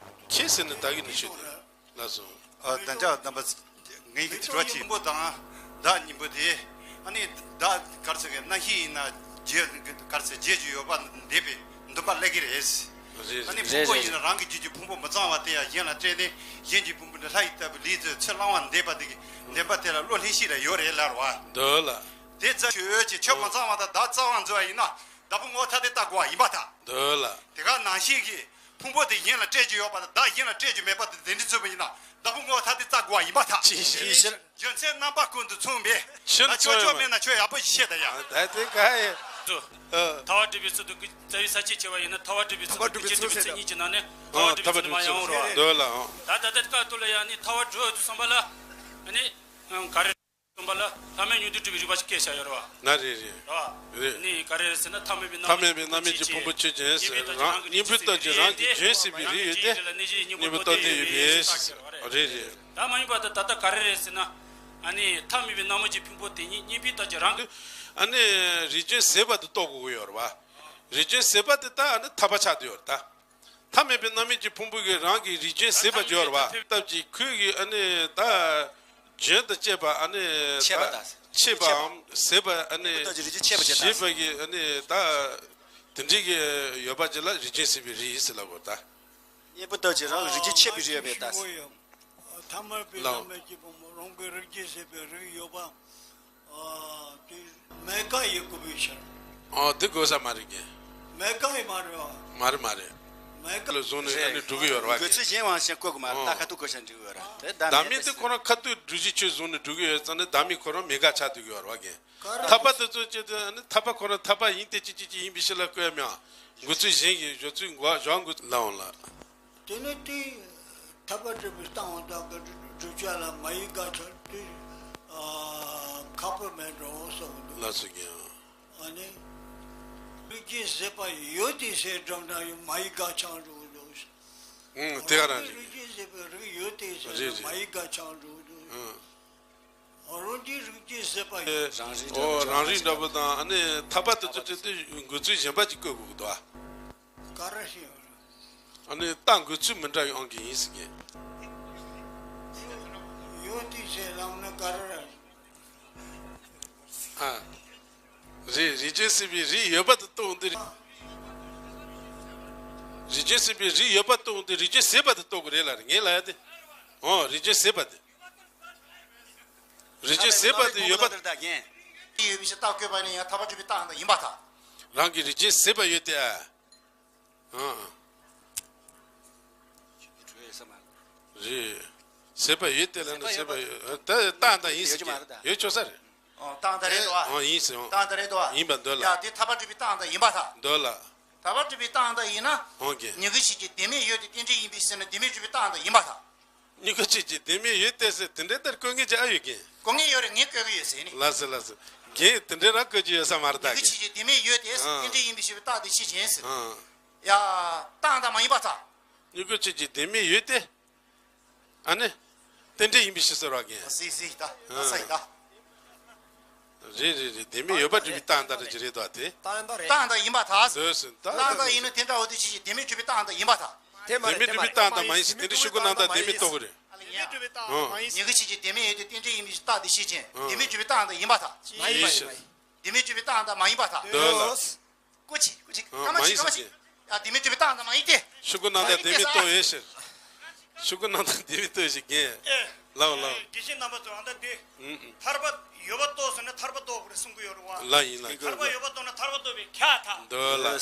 ཁེལ་ཟེར་ནས་ད་གི་ནི་ཆོས་དེ། ལགས་སོ། ཨ་ད་ཅག་རྣམ་པ་ངའི་གི་དྲི་བ་གཅིག་སྙིང་པོ་དང་བདག་སྙིང་པོ་དེ་ཨ་ནི་བདག་ག་རེ་ཟེར་གི་རྣམ་ཤེས་ཡིན་ན་རྗེས་ག་རེ་ཟེར་རྗེས་ཀྱི་ཡོད་པ་འདས་པའི་འདུན་པ་སླེབས་ཀྱི་རེད། རེད། ཨ་ནི་རེད་ཕུང་པོ་རེད་ཡིན་ན་རང་གི་རྒྱུད་ཀྱི་ཕུང་པོ་མི་གཙང་བ་དེ་ཡང་གཞན་ལ་སྤྲད་ནས་གཞན་གྱི་ཕུང་པོ་འདི་ལྷ་ཡི་ལྟ་བུའི་ལུས་ཚོད་ཚེ་བླང་བ་འདས་པ་དེ་གི་བདེན་པ་དེ་ལ་བློ་ལྷན་སྐྱེས་ལ་ཡོད་རེད་ལབ་རེད་བ། འདོད་ལ། དེ་ཙམ་ཁྱོད་ཀྱི་ཆོས་མ་ཚང་བ་དང་བདག་རྩ་བ་འཛིན་པ་ཡིན་ན་བདག་པོ་ངོ་ཐ་དད་ལྟ་དགོས་པ་ཡིན་པ་དང་། འདོད་ལ། དེ་ག་ནང་བཞིན་གྱི་ཕུང་པོ་དེ་གཞན་ལ་སྤྲད་ཀྱི་ཡོད་པ་དང་བདག་གཞན་ལ་སྤྲད་ཀྱི་མེད་པ་དེ་འདི་འདྲ་ཚུད་པ་ཡིན་ན་ ལྟ་བུ་ངོ་ཐ་དེ་རྩ་དགོས་པ་ཡིན་པ་ཐག་ཅིའི་ཕྱིར། རྒྱུ་མཚན་རྣམ་པ་ཀུན་ཏུ་མཚུངས་པས། ཕྱིར་ད་ཆོས་ཕྱོགས་མེད་ན་ཆོས་ཡག་པོ་ཞིག་ཤེས་ད་ཡ། ད་དེ་ག་ཡེ། ཐལ་བ་སྒྲིབ་པའི་ཚུལ་དུ་རྩ་བའི་ས་བཅད་ཕྱེ་བ་ཡིན་ན་ཐལ་བ་སྒྲིབ་པའི་ཚུལ་དུ་རྒྱུ་མཚན་སྒྲིབ་པའི་ཚུལ་གཉིས་ཀྱི་ནང་ནས་ཐལ་བ་སྒྲིབ་པའི་ཚུལ་ལ་མ་ཡོང་རོགས། འདོད་ལ། ད་ད་ལྟ་སྐབས་ཐོག་ལ་ཡང་ནི་ཐལ་བ་སྒྲིབ་པའི་ཚུལ་བསམ་པ་ལ་ནི་ག་རེ། གསུམ་པ་ལ་ལྷག་མེད་ཉོན་མོངས་སྒྲིབ་པའི་རིགས་པ་ཞིག་སྐད་ཆ་ཡོད་རེད་བ། ན་རེ་རེ། རེད་བ། རེད། ནི་ག་རེ་ཟེར་ན་ཐ་མལ་པའི་རྣམ་སྨིན་གྱི་ཕུང་པོ་ཆོས་ཅན་ཟེར་རང་གཉེན་པོའི་སྟོབས་ཀྱིས་རང་གི་རྒྱུན་ཟད་པའི་རིགས་ཡོད་དེ། གཉེན་པོའི་སྟོབས་ལྡན་ཡོད་པས་ཟེར། རེད་རེད། ད་མ་ཡིན་པ་ད་ད་ལྟ་ག་རེ་རེད་ཟེར་ན། ཨ་ནི་ཐ་མལ་པའི་རྣམ་སྨིན་གྱི་ཕུང་པོ་དེ་ཉིད་གཉེན་པོའི་སྟོབས་ཀྱིས་རང་གི། ཨ་ནི་རིགས་ཅན་ཟད་པ་དེ་རྟོགས་དགོས་ཀྱི་ཡོད་རེད་བ། རིགས་ཅན་ཟད་པ་དེ་ད་ཨ་ནི་ཐར་པ་ཆགས་བསྡད་ཡོད་རེད་ད། ཐ་མལ་པའི་རྣམ་སྨིན་གྱི་ཕུང་པོ་གིས་རང་གི་རིགས་ཅན་ཟད་པར་འགྱུར་བ་སྟབས་ཀྱིས་ཁོས་ཀྱི་ཨ་ནི་ད་རྒྱུན་དུ་སྐྱེས་པ་ཨ་ནི་ད་ཆད་པའམ་ཟད་པ་ཨ་ནི་ཞེས་པ་གི་ཨ་ནི་ད་དེ་འདྲའི་གི་ཡོད་པ་ཅིག་ལ་རིགས་ཅན་ཟད་པའི་རིགས་ཟེར་ལབ་དགོས་ད། གཉེན་པོའི་སྟོབས་ཀྱིས་རང་གི་རིགས་ཅན་ཆད་པའི་རིགས་ཡོད་པས་ད། ཐ་མལ་པའི་རྣམ་སྨིན་གྱི་ཕུང་པོ་རང་གི་རིགས་ཅན་ཟད་པའི་རིགས་ཡོད་པ། ཨ། དེ་མེད་ཀ་ཡི་དགོས་པའི་ཕྱིར། ཨ། དེ་དགོས་ས་མ་རེད་གི། མེད་ཀ་ཡི་མ་རེད་བ། མ་རེད་མ་རེད། མེད་ཀ་ལ་བཟུང་ནས་ཨ་ནི་འགྲོ་གི་ཡོད་རེད་བ་གི། འགོད་ཚུལ་གཞན་དབང་ཤེས་བཀོད་དགོས་མ་རེད། ད་ཁ་ཐུག་བཀོད་བྱ་འགྲིག་གི་ཡོད་རེད་དེ། བདག་མེད་དེ་ཁོ་རང་ཁ་ཐུག་སྒྲུབ་བྱེད་ཆོས་བཟུང་ནས་འགྲོ་གི་ཡོད་ཙང་ནི་བདག་མེད་ཁོ་རང་མེད་ཀ་ཆགས་བསྡད་ཀྱི་ཡོད་རེད་བ་གི། ཐར་པ་དེ་ཚོ་བྱེད་དུས་ཨ་ནི་ཐར་པ་ཁོ་རང་ཐར་པ་ཡིན་ཏེ་ཅི་ཅི་ཅི་ཡིན་པའི་ཕྱིར་ལ་བཀོད་མི་འོང་། འགོད་ཚུལ་གཞན་གྱི་བཞག་ཚུལ་འགོད་བཞག་འགོད་ལའང་ལ། དེ་ནི་དེ་ཐར་པ་སྒྲུབ་པའི་སྟངས་དག་གི་བསྒྲུབ་བྱ་ལ་མ་ཡིག་ག་ཚར་དུས་ཁག་པོ་མེད་འགྲོ་བསམ་འདུག་ལགས་སོ་རྒན། ཨ་ནི། རིགས་ཅན་ཟད་པ་ཡོད་དེ་ཟེར་སྒྲུབ་ན་ཡང་མ་ཡིག་ག་ཆགས་འགྲོ་འདུག་ཨང་། དེ་ག་རང་རེད། རིགས་ཅན་ཟད་པའི་རིགས་ཡོད་དེ་ཟེར་ན་མ་ཡིག་ག་ཆགས་འགྲོ་འདུག་ཨང་། རང་གི་རིགས་ཅན་ཟད་པ་ཡོད། ཨོ་རང་རིགས་འདྲ་པོ་དང་ཨ་ནི་ཐར་པ་དེ་ཚོ་བྲིས་ཏེ་འགོད་ཚུལ་གཞན་པ་ཅིག་བཀོད་དགོས་ཀྱི་འདུག་ཨ། ག་རེ་ཞིག་ཡོད་རེད། ཨ་ནི་རྟགས་འགོད་ཚུལ་མི་འདྲ་བའི་དབང་གིས་ཡིན་ཟེར་གྱི། ཡོད་དེ་ཟེར་ལབ་ན་ག་རེ་རེད། ཨ། རེད། རིགས་ཅན་ཟད་པའི་རིགས་ཡོད་པ་དེ་རྟོགས་འདི་རེད། རིགས་ཅན་ཟད་པའི་རིགས་ཡོད་པ་རྟོགས་འདི་རིགས་ཅན་ཟད་པ་དེ་རྟོགས་དགོས་རེད་ལ་ངས་ལབ་ཡ་དེ། ཨོ་རིགས་ཅན་ཟད་པ་དེ། རིགས་ཅན་ཟད་པ་དེ་ཡོད་པ། ཡོད་པའི་ཕྱིར་རྟགས་བཀོད་པ་ནི་ཡང་ཐར་པ་སྒྲུབ་པའི་རྟགས་དང་ཡིན་པར་ཐལ། རང་གི་རིགས་ཅན་ཟད་པ་ཡོད་དེ། ཨང་། རེད། ཟད་པ་ཡོད་དེ་ལབ་ན་ཟད་པ་ཡོད་ད་རྟགས་དང་ཡིན་ཟེར་གྱི་ཡོད་ཆོག་ས་རེད། ཨང་རྟགས་དང་རེད་དོ། ཨང་ཡིན་ཟེར་ཨང་། རྟགས་དང་རེད་དོ། ཡིན་པ་འདོད་ལ། ཡ་དེ་ཐར་པ་སྒྲུབ་པའི་རྟགས་དང་ཡིན་པར་ཐལ། འདོད་ལ། ཐར་པ་སྒྲུབ་པའི་རྟགས་དང་ཡིན་ན། ཨང་གི། མྱུ་གུ་ཆོས་ཅན་བདེན་མེད་ཡོད་དེ་རྟེན་འབྲེལ་ཡིན་པའི་ཕྱིར་ན་བདེན་མེད་སྒྲུབ་པའི་རྟགས་དང་ཡིན་པར་ཐལ། མྱུ་གུ་ཆོས་ཅན་བདེན་མེད་ཡོད་དེ་ཟེར་དེ་འདྲའི་ལྟར་བཀོད་མཁན་ཅིག་ཨ་ཡོད་ཀྱི། བཀོད་མཁན་ཡོད་རེད། ངས་བཀོད་ཀྱི་ཡོད་ཟེར་ནི། ལགས་སོ་ལགས་སོ། རྒན་དེ་འདྲའི་རང་བཀོད་ཀྱི་ཡོད་ས་མ་རེད་ད་མྱུ་གུ་གི། ཆོས་ཅན་བདེན་མེད་ཡོད་དེ་ཟེར་ཨ། རྟེན་འབྲེལ་ཡིན་པའི་ཕྱིར་རྟགས་དེ་ཆོས་ཅན་ཟེར། ཨ། ཡ། རྟགས་དང་མ་ཡིན་པར་ཐལ། མྱུ་གུ་ཆོས་ཅན་བདེན་མེད་ཡོད་དེ། ཨ་ནི། རྟེན་འབྲེལ་ཡིན་པའི་ཕྱིར་ཟེར་བ་རྒན། ཟིག་ཟིག་ད། ཨ་ས་ཡི་ད། རེད་རེད་རེད། བདེན་མེད་ཡོད་པར་སྒྲུབ་པའི་རྟགས་འདྲ་རེ་ཅིག་རེད་དོ་དེ། རྟགས་དང་རེད། རྟགས་དང་ཡིན་པར་ཐལ། འདོད་ཟེར་ད། རྟགས་དང་ཡིན་ན་དེ་འདྲ་བོ་དེ་ཆོས་ཅན་བདེན་མེད་སྒྲུབ་པའི་རྟགས་དང་ཡིན་པར་ཐལ། དེ་མ་རེད། བདེན་མེད་སྒྲུབ་པའི་རྟགས་དང་མ་ཡིན་ཟེར་དེ་འདྲའི་ཤོག་གུ་ནང་དང་བདེན་མེད་རྟོགས་དགོས་རེད། ཨ་ལ་ཡ། མྱུ་གུ་ཆོས་ཅན་བདེན་མེད་ཡོད་དེ་རྟེན་འབྲེལ་ཡིན་པའི་རྟགས་དེ་ཆོས་ཅན། ཨ། བདེན་མེད་སྒྲུབ་པའི་རྟགས་དང་ཡིན་པར་ཐལ། མ་ཡིན་པ་ཡིན། བདེན་མེད་སྒྲུབ་པའི་རྟགས་དང་མ་ཡིན་པར་ཐལ། འདོད་ལ། ཀོ་ཅི་ཀོ་ཅི་ཨ། སྐར་མ་མ་ཅི་ཡིན་སྐར་མ་ཟེར་ཅི། གྱི། ཡ་བདེན་མེད་སྒྲུབ་པའི་རྟགས་དང་མ་ཡིན་ཏེ། ཤོག་གུ་ནང་དང་བདེན་མེད་རྟོགས་ཡོད་ཕྱིར། ཤོག་གུ་ནང་དང་བདེན་མེད་རྟོགས་ཡོད་ཕྱིར་རྒན། ཨེ། ལའོ་ལའོ། དགེ་བཤེས་རྣམ་པ་ཚོ་ཨ་ད་འདི། ཨུམ་ཨུམ། ཐར་པ་ཡོད་པ་རྟོགས་ཟེར་ན་ཐར་པ་རྟོགས་དགོས་རེད་གསུང་གི་ཡོད་རེད་བ། ལ་ཡིན་ལ་ཡིན། ཐར་པ་ཡོད་པ་རྟོགས་ན་ཐར་པ་རྟོགས་པས་ཁྱབ་པར་ཐལ། འདོད་ལ།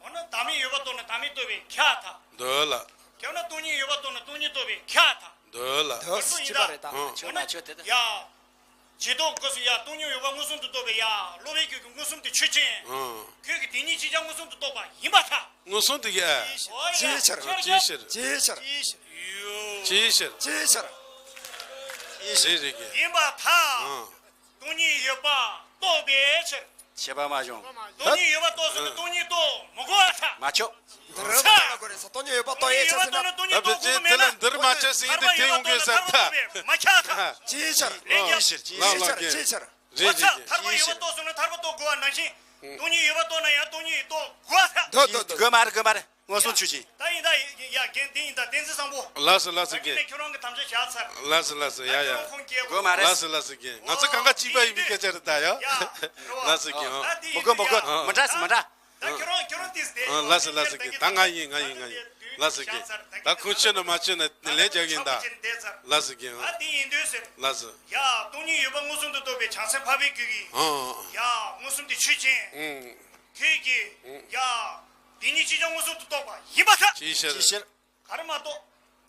འོ་ན་བདག་མེད་ཡོད་པ་རྟོགས་ན་བདག་མེད་རྟོགས་པས་ཁྱབ་པར་ཐལ། འདོད་ལ། དེ་འོ་ན་སྟོང་ཉིད་ཡོད་པ་རྟོགས་ན་སྟོང་ཉིད་རྟོགས་པས་ཁྱབ་པར་ཐལ། འདོད་ལ། འདོད་ལ། ཡིན་ད། ཨང་། འོ་ན་ཡ། ཇི་ལྟར་སྐབས་སུ་ཡང་སྟོང་ཉིད་ཡོད་པ་མངོན་སུམ་དུ་རྟོགས་པའི་ཡང་སློབ་པའི་རྒྱུད་ཀྱི་མངོན་སུམ་དེ་ཆོས་ཅན། ཨང་། ཁྱོད་ཀྱི་དེ་ཉིད་ཅིག་ཀྱང་མངོན་སུམ་དུ་རྟོགས་པ་ཡིན་པར་ཐལ། མངོན་སུམ་དེ་གས། ཅིའི་ཕྱིར། ཅིའི་ཕྱིར། ཅིའི་ཕྱིར། ཅིའི་ཕྱིར། ཅིའི་ཕྱིར། རེད་རེད་གས། ཡིན་པར་ཐལ། ཨང་། སྟོང་ཉིད་ཡོད་པ་རྟོགས་པའི་ཕྱིར། ཁྱད་པར་མ་བྱུང་། སྟོང་ཉིད་ཡོད་པ་རྟོགས་ཟིན་ན་སྟོང་ཉིད་རྟོགས་མི་དགོས་པར་ཐལ། མ་ཆོག་འདིར་མ་ལ་དགོས་རེད་ས་སྟོང་ཉིད་ཡོད་པ་རྟོགས་ཡས་ཆ་ཟིན་ན། སྟོང་ཉིད་རྟོགས་དགོས་མེད་ན། དེ་ལ་འདིར་མ་ཆ་ཟིན་ཡིན་དེ་དེ་ཡོང་དགོས་ས་ཐལ། མ་ཁྱབ་ཐལ། ཅིའི་ཕྱིར། ཅིའི་ཕྱིར། ཅིའི་ཕྱིར། རེད་རེད་རེད། ཐར་པ་ཡོད་པ་རྟོགས་ཟིན་ན་ཐར་པ་རྟོགས་དགོས་པ་ནང་བཞིན། སྟོང་ཉིད་ཡོད་པ་རྟོགས་ན་ཡང་སྟོང་ཉིད་རྟོགས་དགོས་པར་ཐལ། འདོད་འདོད་འདོད། དགོས་མ་རེད་དགོས་མ་རེད། མངོན་སུམ་ཆོས་ཅན། ད་ཡིན་ད་ཡ་རྒན་དེ་ཡིན་ད་བསྟན་འཛིན་བཟང་པོ། ལགས་སོ་ལགས་སོ་རྒན། ཁྱོད་རང་གི་དམ་བཅའ་བཞག་ཚར། ལགས་སོ་ལགས་སོ་ཡ་ཡ། ཁོང་སྐྱེ་དགོས་མ་རེད། ལགས་སོ་ལགས་སོ་རྒན། ང་ཚོ་གང་ག་གཅིག་པ་ཡིན་པའི་སྐད་ཆ་རེད་ད་ཡ། ཡ། ལགས་སོ་རྒན། ཨ། ད་དེ་མི་དགོས་མི་དགོས་ཡ། མི་འདྲ་སི་མི་འདྲ། ད་ཁྱོད་རང་ཁྱོད་རང་དེ་སྟེ། ཨ། ལགས་སོ་ལགས་སོ་རྒན། ད་ང་ཡིན་ང་ཡིན་ང་ཡིན། ལགས་སོ་རྒན། ད་ཁོང་ཆོས་ན་མ་ཆོས་ན་ལན་རྒྱག་གིན་ད། ལགས་སོ་རྒན། ཨ། དེ་ཡིན་དུས་ཟེར། ལགས་སོ། ཡ་སྟོང་ཉིད་ཡོད་པ་མངོན་སུམ་དུ་རྟོགས་པའི་བྱང་སེམས་འཕགས་པའི་རྒྱུད་ཀྱི། ཨ། ཡ་མངོན་སུམ་དེ་ཆོས་ཅན། ཨ། ཁྱོད་ཀྱིས། ཨ། ཡ། དེ་ཉིད་ཅིས་ཀྱང་མངོན་སུམ་དུ་རྟོགས་པ་ཡིན་པར་ཐལ། ཅིའི་ཕྱིར། ཅིའི་ཕྱིར། ག་རེ་མ་གཏོགས།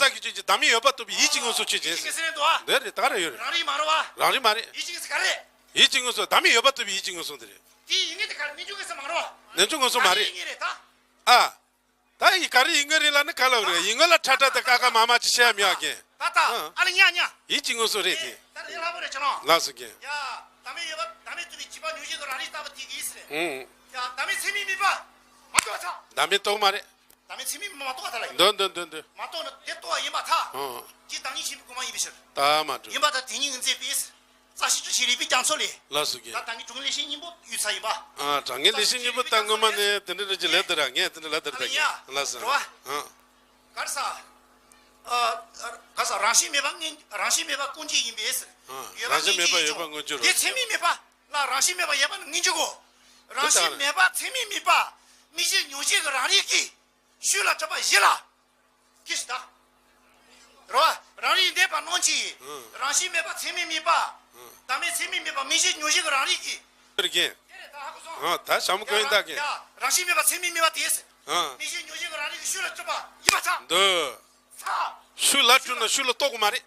ཚ་གི་ཆོས་ཅན། བདག་མེད་ཡོད་པར་རྟོགས་པའི་ཡིད་ཀྱི་མངོན་སུམ་ཆོས་ཅན། ཡིད་ཀྱི་མངོན་སུམ་རེད་འདུག་ཨ། འདི་རེད། ད་ག་རེ་ཡོད་རེད། རང་རིག་མ་རེད་བ། རང་རིག་མ་རེད། ཡིད་ཀྱི་མངོན་སུམ་ག་རེ་རེད། ཡིད་ཀྱི་མངོན་སུམ། བདག་མེད་ཡོད་པར་རྟོགས་པའི་ཡིད་ཀྱི་མངོན་སུམ་དེ་རེད། དེའི་ཡིད་ངེས་དེ་ག་རེ། རྣལ་འབྱོར་མངོན་སུམ་མ་རེད་བ། རྣལ་འབྱོར་མངོན་སུམ་མ་རེད། ཡིད་ངེས་རེད་ད། ཨ། ད་ཡི་ག་རེ་ཡིད་ངེས་རེད་ལབ་ན་ག་ལབ་རེད། ཡིད་ངེས་ལ་ཁྲ་ཁྲ་དེ་ཀ་ཀ་མ་མ་ཅིག་བཤད་མི་ཡག་གི། ད་ད་ཨ། ཨ་ལ་ཉ་ཉ། ཡིད་ཀྱི་མངོན་སུམ་རེད་དེ། ད་རེད་ལྷ་པོ་རེད་ཅག་ལོ། ལགས་སོ་རྒན། ཡ། བདག་མེད་ཡོད་པ། བདག་མེད་རྟོགས་པའི་བྱིས་པ་མྱོང་བྱེད་ཀྱི་རང་རིག་ལྟ་བུ་དེ་གིས་ཟེར། ཨུང་། ཡ། བདག་མེད་ཚད་མས་དམིགས་པ་མ་རྟོགས་པ་ཚ། བདག་མེད་རྟོགས་མ་རེད། བདག་མེད་ཚད་མས་དམིགས་པ་མ་རྟོགས་པ་ད་ལ་ཡིན། འདོན་འདོན་འདོན་འདོན། མ་རྟོགས་ན་དེ་རྟོགས་པ་ཡིན་པར་ཐལ། ཨང་། ཅི་བདག་ཉིད་ཆེན་པོའི་གོ་འཕང་ཡིན་པའི་ཕྱིར། ད་མ་འགྲོ། ཡིན་པར་ཐལ། དེ་ཉིད་ངོས་འཛིན་པས། རྩ་ཤེས་སྤྲོས་བྱེད་རིགས་པའི་རྒྱ་མཚོ་ལས། ལགས་སོ་རྒན། ད་ད་གིན་དྲང་ངེས་ལེགས་བཤད་སྙིང་པོ་ཡོད་ཚར་ཡིན་པ། ཨ། དྲང་ངེས་ལེགས་བཤད་སྙིང་པོ་ད་སྔོན་མ་ནས་དེ་འདྲ་འདྲ་ཅིག་ལབ་དེ་ར། ངས་དེ་འདྲ་ལབ་དེ་ར། ད་གིན་ལགས་སོ། རེད་བ། ཨ། ག་རེ་ཟ། ཨ། ག་རེ་ཟ། རང་བཞིན་མེད་པ་སྔོན། རང་བཞིན་མེད་པ་ཀུན་རྒྱལ་ཡིན་པས། ཨ། ཡོད་པ་རང་བཞིན་མེད་པ་ཡོད་པ་མངོན་གྱུར་རོ། དེ་ཚད་མས་དམིགས་པ་ལ་རང་བཞིན་མེད་པ་ཡོད་པ་ནི་མངོན་གྱུར་གོ། རང་བཞིན་མེད་པ་ཚད་མས་དམིགས་པ། དམིགས་བྱའི་མྱོང་བྱེད་ཀྱི་རང་རིག་གིས། ཤུགས་ལ་གྲུབ་པ་གཞི་ལ། གིས་ད། རོ། རང་རིག་འདས་པ་རྣམས་ཀྱི། ཨང་། རང་བཞིན་མེད་པ་ཚད་མས་དམིགས་པ། ཨང་། བདག་མེད་ཚད་མས་དམིགས་པ་དམིགས་བྱའི་མྱོང་བྱེད་ཀྱི་རང་རིག་གིས། དེ་རེད་རྒན། དེ་རེད་ད་ཧ་གོ་སོང་། ཨ། ད་ཞྭ་མོ་ཀོན་ཡིན་ད་རྒན། ཡ། རང་བཞིན་མེད་པ་ཚད་མས་དམིགས་པ་དེས། ཨང་། དམིགས་བྱའི་མྱོང་བྱེད་ཀྱི་རང་རིག་གིས་ཤུགས་ལ་གྲུབ་པ་ཡིན་པར་ཐལ། འདོད། ཚ། ཤུགས་ལ་གྲུབ་ན་ཤུགས་ལ་རྟོགས་དགོས་མ་རེད།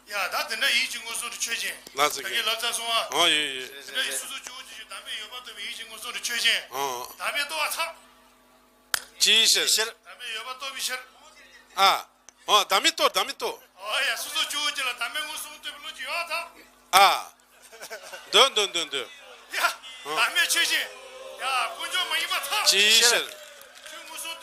ཡ། ད་དེ་འདྲ་ཡིད་ཀྱི་མངོན་སུམ་དེ་ཆོས་ཅན། ལགས་སོ་རྒན། ད་གིན་ལབ་ཚར་སོང་ཨ། ཨོ་ཡོད་ཡོད། དེ་འདྲ་ཡི་སོ་སོ་སྐྱེ་བོ་ཅིག་གིས་བདག་མེད་ཡོད་པར་རྟོགས་པའི་ཡིད་ཀྱི་མངོན་སུམ་དེ་ཆོས་ཅན། ཨོ། བདག་མེད་རྟོགས་པ་ཚ། ཅིའི་ཕྱིར། བདག་མེད་ཡོད་པར་རྟོགས་པའི་ཕྱིར། ཨ། ཨོ། བདག་མེད་རྟོགས། བདག་མེད་རྟོགས། ཨོ་ཡ། སོ་སོ་སྐྱེ་བོ་ཅིག་ལ་བདག་མེད་མངོན་སུམ་རྟོགས་པའི་བློ་ཅིག་ཡོད་ཨ་ད། ཨ། འདོན་འདོན་འདོན་འདོན། ཡ། བདག་མེད་ཆོས་ཅན། ཡ། དཀོན་མཆོག་མ་ཡིན་པར་ཐལ། ཅིའི་ཕྱིར། ཆོས་མངོན་སུམ་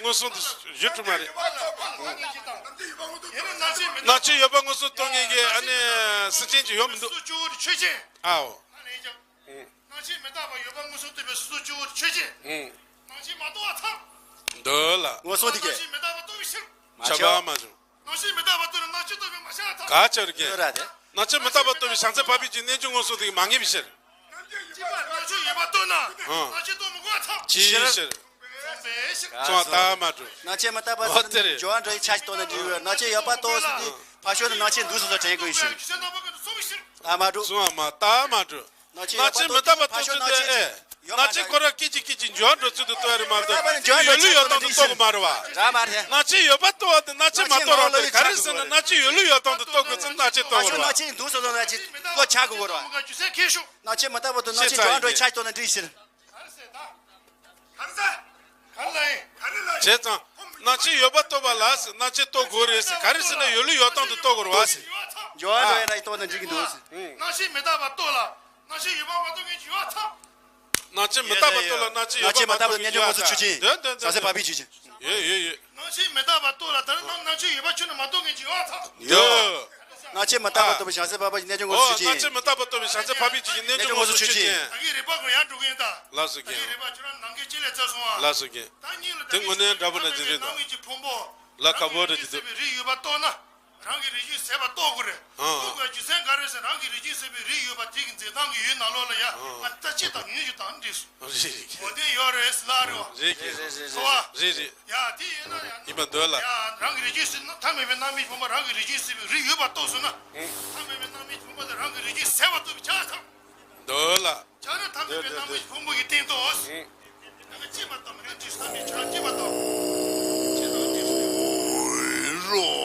མངོན་སུམ་དུ་ཞུ་ཐུབ་མ་རེད། སྣང་ཆེན་ཡོད་པ་མངོན་སུམ་རྟོགས་མཁན་གྱི་ཨ་ནི་སེམས་ཅན་ཅིག་ཡོད་མི་འདུག། ཨའོ། སྣང་ཆེན་མི་རྟག་པ་ཡོད་པ་མངོན་སུམ་རྟོགས་པའི་སོ་སོ་སྐྱེ་བོ་ཆོས་ཅན། སྣང་ཆེན་མ་རྟོགས་པ་ཐལ། འདོད་ལ། མངོན་སུམ་དེ་སྐད། སྣང་ཆེན་མི་རྟག་པ་རྟོགས་པའི་ཕྱིར། ཁྱབ་པ་མ་བྱུང་། སྣང་ཆེན་མི་རྟག་པ་རྟོགས་ན་སྣང་ཆེན་རྟོགས་པའི་མ་ཤར་ཐལ། ག་ཅི་རེད་ཀྱི། སྣང་ཆེན་མི་རྟག་པ་རྟོགས་པའི་བྱང་སེམས་འཕགས་པའི་ཆོས་ཀྱི་རྣལ་འབྱོར་མངོན་སུམ་དེ་མ་ངེས་པའི་ཕྱིར། སྣང་ཆེན་ཡོད་པ་རྟོགས་ན་སྣང་ཆེན་རྟོགས་མི་དགོས་པ་ཐལ། ཅིའི་ཕྱིར། སོང་བ་ལྟ་མ་གྲུབ། སྣང་ཆེན་མི་རྟག་པ་ཟེར་ནས་འབྱོར་བ་འགྲོ་ཡི་ཆ་ཞིག་རྟོགས་ན་འགྲིག་ཡོད། སྣང་ཆེན་ཡོད་པ་རྟོགས་ཟེར་དུས་ཕར་ཕྱོགས་ནས་སྣང་ཆེན་འདུག་ཟེར་ཚོ་དྲན་དགོས་ཡོད་ཕྱིར། ལྟ་མ་གྲུབ། སོང་བ་མ་ལྟ་མ་གྲུབ། སྣང་ཆེན་མི་རྟག་པ་རྟོགས་ཚུལ་དེ་ཨེ། སྣང་ཆེན་ཁོ་རང་སྐད་ཅིག་སྐད་ཅིག་འབྱོར་བ་འགྲོ་ཚུལ་དུ་རྟོགས་ཡ་རེད་མ་གཏོགས་ཡོད་ལུགས་ཡོད་སྟངས་དུ་རྟོགས་དགོས་མ་རེད་བ། ར་མ་རེད། སྣང་ཆེན་ཡོད་པ་རྟོགས་པ་དེ་སྣང་ཆེན་མ་རྟོགས་ར་རེད། ག་རེ་ཟེར་ན་སྣང་ཆེན་ཡོད་ལུགས་ཡོད་སྟངས་དུ་རྟོགས་དགོས་ཚུལ་སྣང་ཆེན་རྟོགས་དགོས་རེད་བ། སྣང་ཆེན་འདུག་ཟེར་སྣང་ཆེན་བློ་ཆགས་དགོས་རེད་བ། སྣང་ཆེན་མི་རྟག་པ་རྟོགས་ན་སྣང་ཆེན་འབྱོར་བ་འགྲོ་ཡི་ཆ་ཞིག་རྟོགས་ན་འགྲིག་ཕྱིར། བྱས་ཙང་། སྣང་ཆེན་ཡོད་པ་རྟོགས་པ་ལ་ཟེར་སྣང་ཆེན་རྟོགས་དགོས་རེད་ཟེར་ག་རེ་ཟེར་ན་ཡོད་ལུགས་ཡོད་སྟངས་དུ་རྟོགས་དགོས་རེད་བ་ཟེར། འབྱོར་བ་འགྲོ་ཡ་ན་ཡི་རྟོགས་ན་འགྲིག་གི་འདུག་ཟེར། སྣང་ཆེན་མི་རྟག་པ་རྟོགས་ལ། སྣང་ཆེན་ཡོད་པ་མ་རྟོགས་མཁན་ཅིག་ཡོད་ཐལ། སྣང་ཆེན་མི་རྟག་པ་རྟོགས་ལ་སྣང་ཆེན་ཡོད་པ་མ་རྟོགས་མཁན་ཅིག་ཡོད་ཐལ། འདོད་འདོད་འདོད། བྱང་སེམས་འཕགས་པའི་ཆོས་ཅན། ཡོད་ཡོད་ཡོད། སྣང་ཆེན་མི་རྟག་པ་རྟོགས་ལ་ད་ནི་སྣང་ཆེན་ཡོད་པ་ཁྱོན་ནས་མ་རྟོགས་མཁན་ཅིག་ཡོད་ཐལ། ཡོད། སྣང་ཆེན་མི་རྟག་པ་རྟོགས་པའི་བྱང་སེམས་འཕགས་པ་ཡི་རྣལ་འབྱོར་མངོན་སུམ་ཆོས་ཅན། སྣང་ཆེན་མི་རྟག་པ་རྟོགས་པའི་བྱང་སེམས་འཕགས་པའི་ཆོས་ཅན། རྣལ་འབྱོར་མངོན་སུམ་ཆོས་ཅན། ད་གིན་རིག་པ་ཁོ་རང་ཡར་འགྲོ་གི་ཡིན་ད། ལགས་སོ་རྒན། ད་གིན་རིག་པ་ཁྱོད་རང་ནམ་མཁའི་ལྕེ་ལས་བཙལ་སོང་ཨ། ལགས་སོ་རྒན། ད་སྙིང་ལ་དེ་དངོས་གནས་འདྲ་པོ་འདྲ་ཅིག་རེད་ད། ལ་ཁ་བོ་འདྲ་ཅིག་འདུག། རིགས་ཡོད་པ་རྟོགས་ན། རང་གི་རིགས་རྒྱུད་ཟད་པ་རྟོགས་དགོས་རེད། ཨང་། རྟོགས་དགོས་རྒྱུ་མཚན་ག་རེ་ཟེར། རང་གི་རིགས་རྒྱུད་ཟད་པའི་རིགས་ཡོད་པ་དེ་གི་འཛིན་སྟངས་ཀྱི་ཡུལ་ནང་ལོགས་ལ་ཡ། ཨང་། ང་ལྟ་ཅི་དང་ཉོན་ཞིག་དང་འདྲེས་སོ། རེད་རེད། འོ་དེ་ཡོད་རེད་ཟེར་ལ་རེད་བ། རེད་རེད་རེད་རེད། ཁོ་བ། རེད་རེད། ཡ་དེ་ཡིན་ན་ཡ། ཡིན་པ་འདོད་ལ། ཡ་རང་གི་རིགས་རྒྱུད་ཟད་ན་ཐ་མལ་པའི་རྣམ་སྨིན་བུམ་པ་རང་གི་རིགས་རྒྱུད་ཟད་པའི་རིགས་ཡོད་པ་རྟོགས་སོང་ན། ཨང་། ཐ་མལ་པའི་རྣམ་སྨིན་བུམ་པ་དེ་རང་གི་རིགས་རྒྱུད་ཟད་པ་རྟོགས་པའི་ཆ་ཐམས། འདོད་ལ། ཆ་ན་ཐ་མལ་པའི་རྣམ་སྨིན་བུམ་པ་གི་སྟེང་དུ། ཨང་། ད་ག་ཅི་མ་བཏང་མ་ན་འདྲེས་སོ། ཐ་མལ་ཆ་ཅི་མ་བཏང་། ཅི་དང་འདྲེས་སོ།